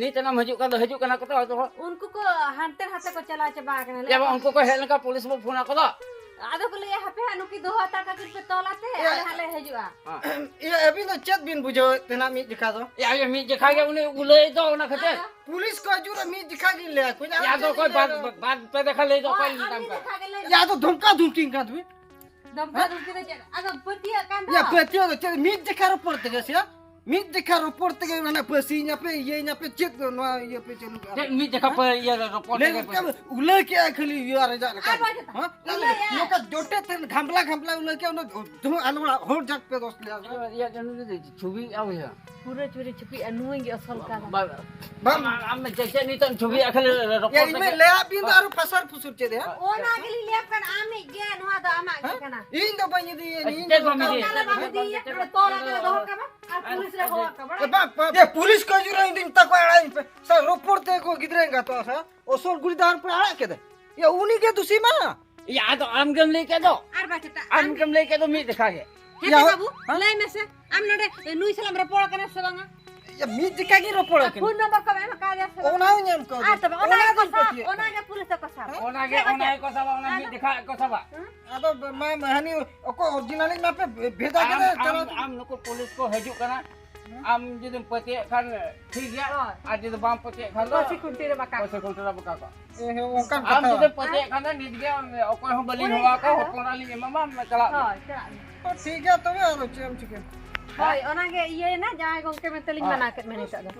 ᱱᱤᱛ ᱛᱟᱭᱱᱚᱢ ᱦᱤᱡᱩᱜ ᱠᱟᱱ ᱫᱚ, ᱦᱤᱡᱩᱜ ᱠᱟᱱᱟ ᱠᱚ ᱛᱚ, ᱦᱚᱭᱛᱚ ᱦᱚᱲ᱾ ᱩᱱᱠᱩ ᱠᱚ ᱦᱟᱱᱛᱮ ᱱᱟᱛᱮ ᱠᱚ ᱪᱟᱞᱟᱣ ᱪᱟᱵᱟ ᱟᱠᱟᱱᱟ, ᱞᱟᱹᱭ ᱭᱟ, ᱵᱟ, ᱟᱠᱚ᱾ ᱩᱱᱠᱩ ᱠᱚ ᱦᱮᱡ ᱞᱮᱱᱠᱷᱟᱱ ᱯᱩᱞᱤᱥ ᱵᱚ ᱯᱷᱳᱱ ᱟᱠᱚ ᱫᱚ᱾ ᱟᱫᱚ ᱠᱚ ᱞᱟᱹᱭᱟ, "ᱦᱟᱯᱮ ᱦᱟᱸᱜ, ᱱᱩᱠᱤᱱ ᱫᱚᱦᱚ ᱦᱟᱛᱟᱲ ᱠᱟᱹᱠᱤᱱ ᱯᱮ ᱛᱚᱞ ᱟᱛᱮ, ᱮ, ᱟᱞᱮ ᱦᱟᱸᱜ ᱞᱮ ᱦᱤᱡᱩᱜᱼᱟ᱾" ᱦᱮᱸ᱾ ᱤᱭᱟᱹ, ᱟᱹᱵᱤᱱ ᱫᱚ ᱪᱮᱫ ᱵᱤᱱ ᱵᱩᱡᱷᱟᱹᱣᱮᱫ ᱛᱟᱦᱮᱱᱟ ᱢᱤᱫ ᱡᱚᱠᱷᱟ ᱫᱚ? ᱭᱟ, ᱭᱟ, ᱢᱤᱫ ᱡᱚᱠᱷᱟ ᱜᱮ ᱩᱱᱤ ᱩᱞᱟᱹᱭ ᱫᱚ, ᱚᱱᱟ ᱠᱷᱟᱹᱛᱤᱨ᱾ ᱟᱫᱚ? ᱯᱩᱞᱤᱥ ᱠᱚ ᱦᱤᱡᱩᱜ ᱨᱮ ᱢᱤᱫ ᱡᱚᱠᱷᱟ ᱜᱤᱧ ᱞᱟᱹᱭᱟ ᱠᱚ, ᱭᱟ, ᱟᱫᱚ ᱚᱠᱚᱭ ᱵᱟᱫ, ᱵᱟᱫ ᱯᱮ ᱫᱮᱠᱷᱟ ᱞᱟᱹᱭ ᱫᱚ ᱚᱠᱚᱭ ᱦᱳᱭ, ᱢᱮᱛᱟᱢ ᱟᱹᱵᱤᱱ ᱠᱟᱱᱟ? ᱫᱮᱠᱷᱟ ᱜᱮ ᱞᱟᱹᱭ ᱭᱟ, ᱟᱫᱚ ᱫᱷᱚᱢᱠᱟ ᱫᱷᱩᱢᱠᱤ ᱠᱟᱱ ᱛᱟᱹᱵᱤᱱ᱾ ᱫᱷᱚᱢᱠᱟ ᱦᱮᱸ? ᱫᱷᱩᱢᱠᱤ ᱫᱚ ᱪᱮᱫ? ᱟᱫᱚ ᱯᱟᱹᱛᱭᱟᱹᱜ ᱠᱟᱱ ᱭᱟ, ᱫᱚ᱾ ᱯᱟᱹᱛᱭᱟᱹᱣ ᱫᱚ ᱪᱮᱫ? ᱢᱤᱫ ᱡᱚᱠᱷᱟ ᱨᱚᱯᱚᱲ ᱛᱮᱜᱮ ᱥᱮ? ᱢᱤᱫ ᱡᱚᱠᱷᱟ ᱨᱚᱯᱚᱲ ᱛᱮᱜᱮ ᱢᱟᱱᱮ ᱯᱟᱹᱥᱤᱧ ᱟᱯᱮ, ᱤᱭᱟᱹᱧ ᱟᱯᱮ, ᱪᱮᱫ ᱱᱚᱣᱟ ᱤᱭᱟᱹ ᱯᱮ ᱪᱟᱹᱞᱩ ᱠᱟᱜᱼᱟ? ᱪᱮᱫ ᱢᱤᱫ ᱡᱚᱠᱷᱟ ᱦᱮᱸ? ᱯᱮ ᱤᱭᱟᱹ ᱨᱚᱯᱚᱲ ᱞᱟᱹᱭ ᱛᱮᱜᱮ ᱜᱚᱫ ᱯᱮ? ᱠᱟᱜ ᱢᱮ, ᱩᱞᱟᱹᱭ ᱠᱮᱜᱼᱟᱭ ᱠᱷᱟᱹᱞᱤ ᱤᱭᱟᱹ ᱨᱮᱡᱟᱜ ᱞᱮᱠᱟ᱾ ᱟᱨ ᱵᱟᱝ ᱪᱮᱫᱟᱜ? ᱦᱮᱸ? ᱩᱞᱟᱹᱭᱟ᱾ ᱱᱚᱝᱠᱟ ᱡᱚᱴᱮᱫ ᱛᱮ ᱜᱷᱟᱢᱞᱟ ᱜᱷᱟᱢᱞᱟ ᱩᱞᱟᱹᱭ ᱠᱮᱜᱼᱟ, ᱚᱱᱟ ᱫᱚ ᱟᱞᱮ ᱚᱲᱟᱜ ᱦᱚᱲ ᱡᱟᱠ ᱯᱮ ᱫᱚᱥ ᱞᱮᱭᱟ᱾ ᱤᱭᱟᱹ, ᱤᱭᱟᱹ, ᱪᱷᱩᱵᱤ ᱟᱢ ᱦᱩᱭᱩᱜᱼᱟ᱾ ᱯᱩᱨᱟᱹ ᱪᱩᱨᱤ ᱪᱷᱩᱯᱤ ᱟᱨ ᱱᱩᱭ ᱜᱮ ᱟᱥᱚᱞ ᱠᱟᱱᱟ᱾ ᱵᱟᱝ, ᱵᱟᱝ᱾ ᱟᱢ, ᱟᱢ ᱪᱮᱫ, ᱪᱮᱫ ᱱᱤᱛᱚᱜ ᱪᱷᱩᱵᱤ ᱟᱹᱠᱷᱤᱞ ᱨᱚᱯᱚᱲ ᱭᱟ, ᱤᱧ ᱛᱮᱜᱮ ᱢᱟᱧ ᱞᱟᱹᱭᱟᱫ ᱵᱤᱱ ᱫᱚ ᱟᱨᱚ ᱯᱷᱟᱥᱟᱨ ᱯᱷᱩᱥᱩᱨ ᱪᱮᱫ ᱭᱟ? ᱚᱱᱟ ᱜᱮᱞᱤᱧ ᱞᱟᱹᱭᱟᱫ ᱠᱟᱱ, ᱟᱢᱤᱡ ᱜᱮ ᱱᱚᱣᱟ ᱫᱚ ᱟᱢᱟᱜ ᱜᱮ ᱦᱮᱸ? ᱠᱟᱱᱟ᱾ ᱤᱧ ᱫᱚ ᱵᱟᱹᱧ ᱤᱫᱤᱭᱟ, ᱤᱧ ᱪᱮᱫ ᱫᱚ ᱵᱟᱢ ᱤᱫᱤᱭᱟ? ᱛᱟᱦᱞᱮ ᱵᱟᱢ ᱤᱫᱤᱭᱟ, ᱱᱚᱰᱮ ᱛᱚᱞ ᱟᱛᱮ ᱫᱚᱦᱚ ᱠᱟᱜ ᱢᱮ ᱟᱨ ᱯᱩᱞᱤᱥ ᱨᱮ ᱦᱚᱦᱚ ᱠᱟᱜ ᱢᱮ, ᱮ, ᱵᱟᱲᱟᱭ? ᱵᱟᱝ, ᱵᱟᱝ᱾ ᱭᱟ, ᱯᱩᱞᱤᱥ ᱠᱚ ᱦᱤᱡᱩᱜ ᱨᱮ ᱤᱧ ᱫᱩᱧ ᱢᱮᱛᱟ ᱠᱚᱣᱟ, ᱟᱲᱟᱜ ᱤᱧ ᱯᱮ᱾ ᱥᱟᱨ, ᱨᱚᱯᱚᱲ ᱛᱮ ᱠᱚ ᱜᱤᱫᱽᱨᱟᱹ ᱮᱸᱜᱟᱛᱚᱜᱼᱟ, ᱥᱟᱨ᱾ ᱚᱥᱚᱞ ᱜᱩᱲᱤ ᱫᱟᱦᱟᱱ ᱯᱮ ᱟᱲᱟᱜ ᱠᱮᱫᱟ᱾ ᱭᱟ, ᱟᱫᱚ ᱟᱢ ᱜᱮᱢ ᱞᱟᱹᱭ ᱠᱮᱫ ᱫᱚ᱾ ᱟᱨ ᱵᱟᱝ ᱪᱮᱫ? ᱟᱢ ᱜᱮᱢ ᱞᱟᱹᱭ ᱠᱮᱫ ᱫᱚ ᱢᱤᱫ ᱡᱚᱠᱷᱟ ᱜᱮ᱾ ᱦᱮᱸ ᱭᱟ, ᱛᱚ ᱵᱟᱹᱵᱩ, ᱦᱮᱸ? ᱞᱟᱹᱭ ᱢᱮᱥᱮ, ᱟᱢ ᱱᱚᱰᱮ ᱱᱩᱭ ᱥᱟᱞᱟᱜ ᱮᱢ ᱨᱚᱯᱚᱲ ᱠᱟᱱᱟ ᱥᱮ ᱵᱟᱝᱟ? ᱭᱟ, ᱢᱤᱫ ᱡᱚᱠᱷᱟ ᱜᱤᱧ ᱨᱚᱯᱚᱲ ᱟᱨ ᱠᱟᱱᱟ᱾ ᱯᱷᱳᱱ ᱱᱚᱢᱵᱚᱨ ᱠᱚᱢ ᱮᱢ ᱟᱠᱟᱫᱮᱭᱟ ᱥᱮ ᱵᱟᱝᱟ? ᱚᱱᱟ ᱦᱚᱸᱧ ᱮᱢ ᱠᱟᱣᱫᱮᱭᱟ᱾ ᱟᱨ ᱛᱚᱵᱮ ᱚᱱᱟ ᱚᱱᱟ ᱜᱮ ᱜᱮᱠᱚ ᱥᱟᱵ, ᱯᱟᱹᱛᱭᱟᱹᱜ ᱚᱱᱟ ᱠᱟᱱᱟ᱾ ᱜᱮ, ᱦᱮᱸ? ᱚᱱᱟ ᱜᱮᱠᱚ ᱥᱟᱵᱟ, ᱚᱱᱟ ᱟᱫᱚ ᱢᱤᱫ ᱡᱚᱠᱷᱟ ᱜᱮᱠᱚ ᱥᱟᱵᱟ᱾ ᱦᱮᱸ? ᱟᱫᱚ ᱢᱟ, ᱢᱟ, ᱦᱟᱹᱱᱤ ᱚᱠᱚᱭ ᱚᱨᱤᱡᱤᱱᱟᱞᱤᱧ ᱢᱟᱯᱮ ᱵᱷᱮᱫᱟ ᱟᱢ, ᱠᱮᱫᱟ, ᱟᱢ, ᱪᱟᱞᱟᱣ ᱟᱢ ᱱᱩᱠᱩ ᱯᱩᱞᱤᱥ ᱠᱚ ᱦᱤᱡᱩᱜ ᱠᱟᱱᱟ, ᱟᱢ ᱡᱩᱫᱤᱢ ᱯᱟᱹᱛᱭᱟᱹᱜ ᱠᱷᱟᱱ ᱴᱷᱤᱠ ᱜᱮᱭᱟ, ᱦᱳᱭ᱾ ᱟᱨ ᱡᱩᱫᱤ ᱵᱟᱢ ᱯᱟᱹᱛᱭᱟᱹᱜ ᱠᱷᱟᱱ ᱫᱚ ᱯᱟᱹᱥᱤ ᱠᱷᱩᱱᱴᱤ ᱨᱮ ᱵᱟᱠᱟ ᱯᱟᱹᱥᱤ ᱠᱷᱩᱱᱴᱤ ᱨᱮ ᱵᱟᱠᱟ ᱠᱚᱜ᱾ ᱮ, ᱦᱮᱸ, ᱚᱱᱠᱟᱱ ᱟᱢ ᱠᱟᱛᱷᱟ᱾ ᱡᱩᱫᱤᱢ ᱯᱟᱹᱛᱭᱟᱹᱜ ᱠᱷᱟᱱ ᱫᱚ ᱱᱤᱛ ᱜᱮ ᱚᱠᱚᱭ ᱦᱚᱸ ᱵᱟᱹᱞᱤᱧ ᱦᱚᱦᱚ ᱟᱠᱚ, ᱦᱚᱯᱚᱱ ᱮᱨᱟ ᱞᱤᱧ ᱮᱢᱟᱢᱟ, ᱪᱟᱞᱟᱜ ᱢᱮ᱾ ᱦᱳᱭ, ᱪᱟᱞᱟᱜ ᱢᱮ᱾ ᱚ, ᱴᱷᱤᱠ ᱜᱮᱭᱟ ᱛᱚᱵᱮ, ᱟᱫᱚ ᱪᱮᱫ ᱮᱢ ᱪᱤᱠᱟᱹᱭᱟ? ᱦᱳᱭ, ᱚᱱᱟᱜᱮ ᱤᱭᱟᱹᱭᱮᱱᱟ, ᱡᱟᱶᱟᱭ ᱜᱚᱢᱠᱮ ᱢᱮᱱᱛᱮ ᱞᱤᱧ ᱦᱳᱭ᱾ ᱢᱟᱱᱟ ᱠᱮᱫ ᱢᱮ ᱱᱤᱛᱚᱜ ᱫᱚ᱾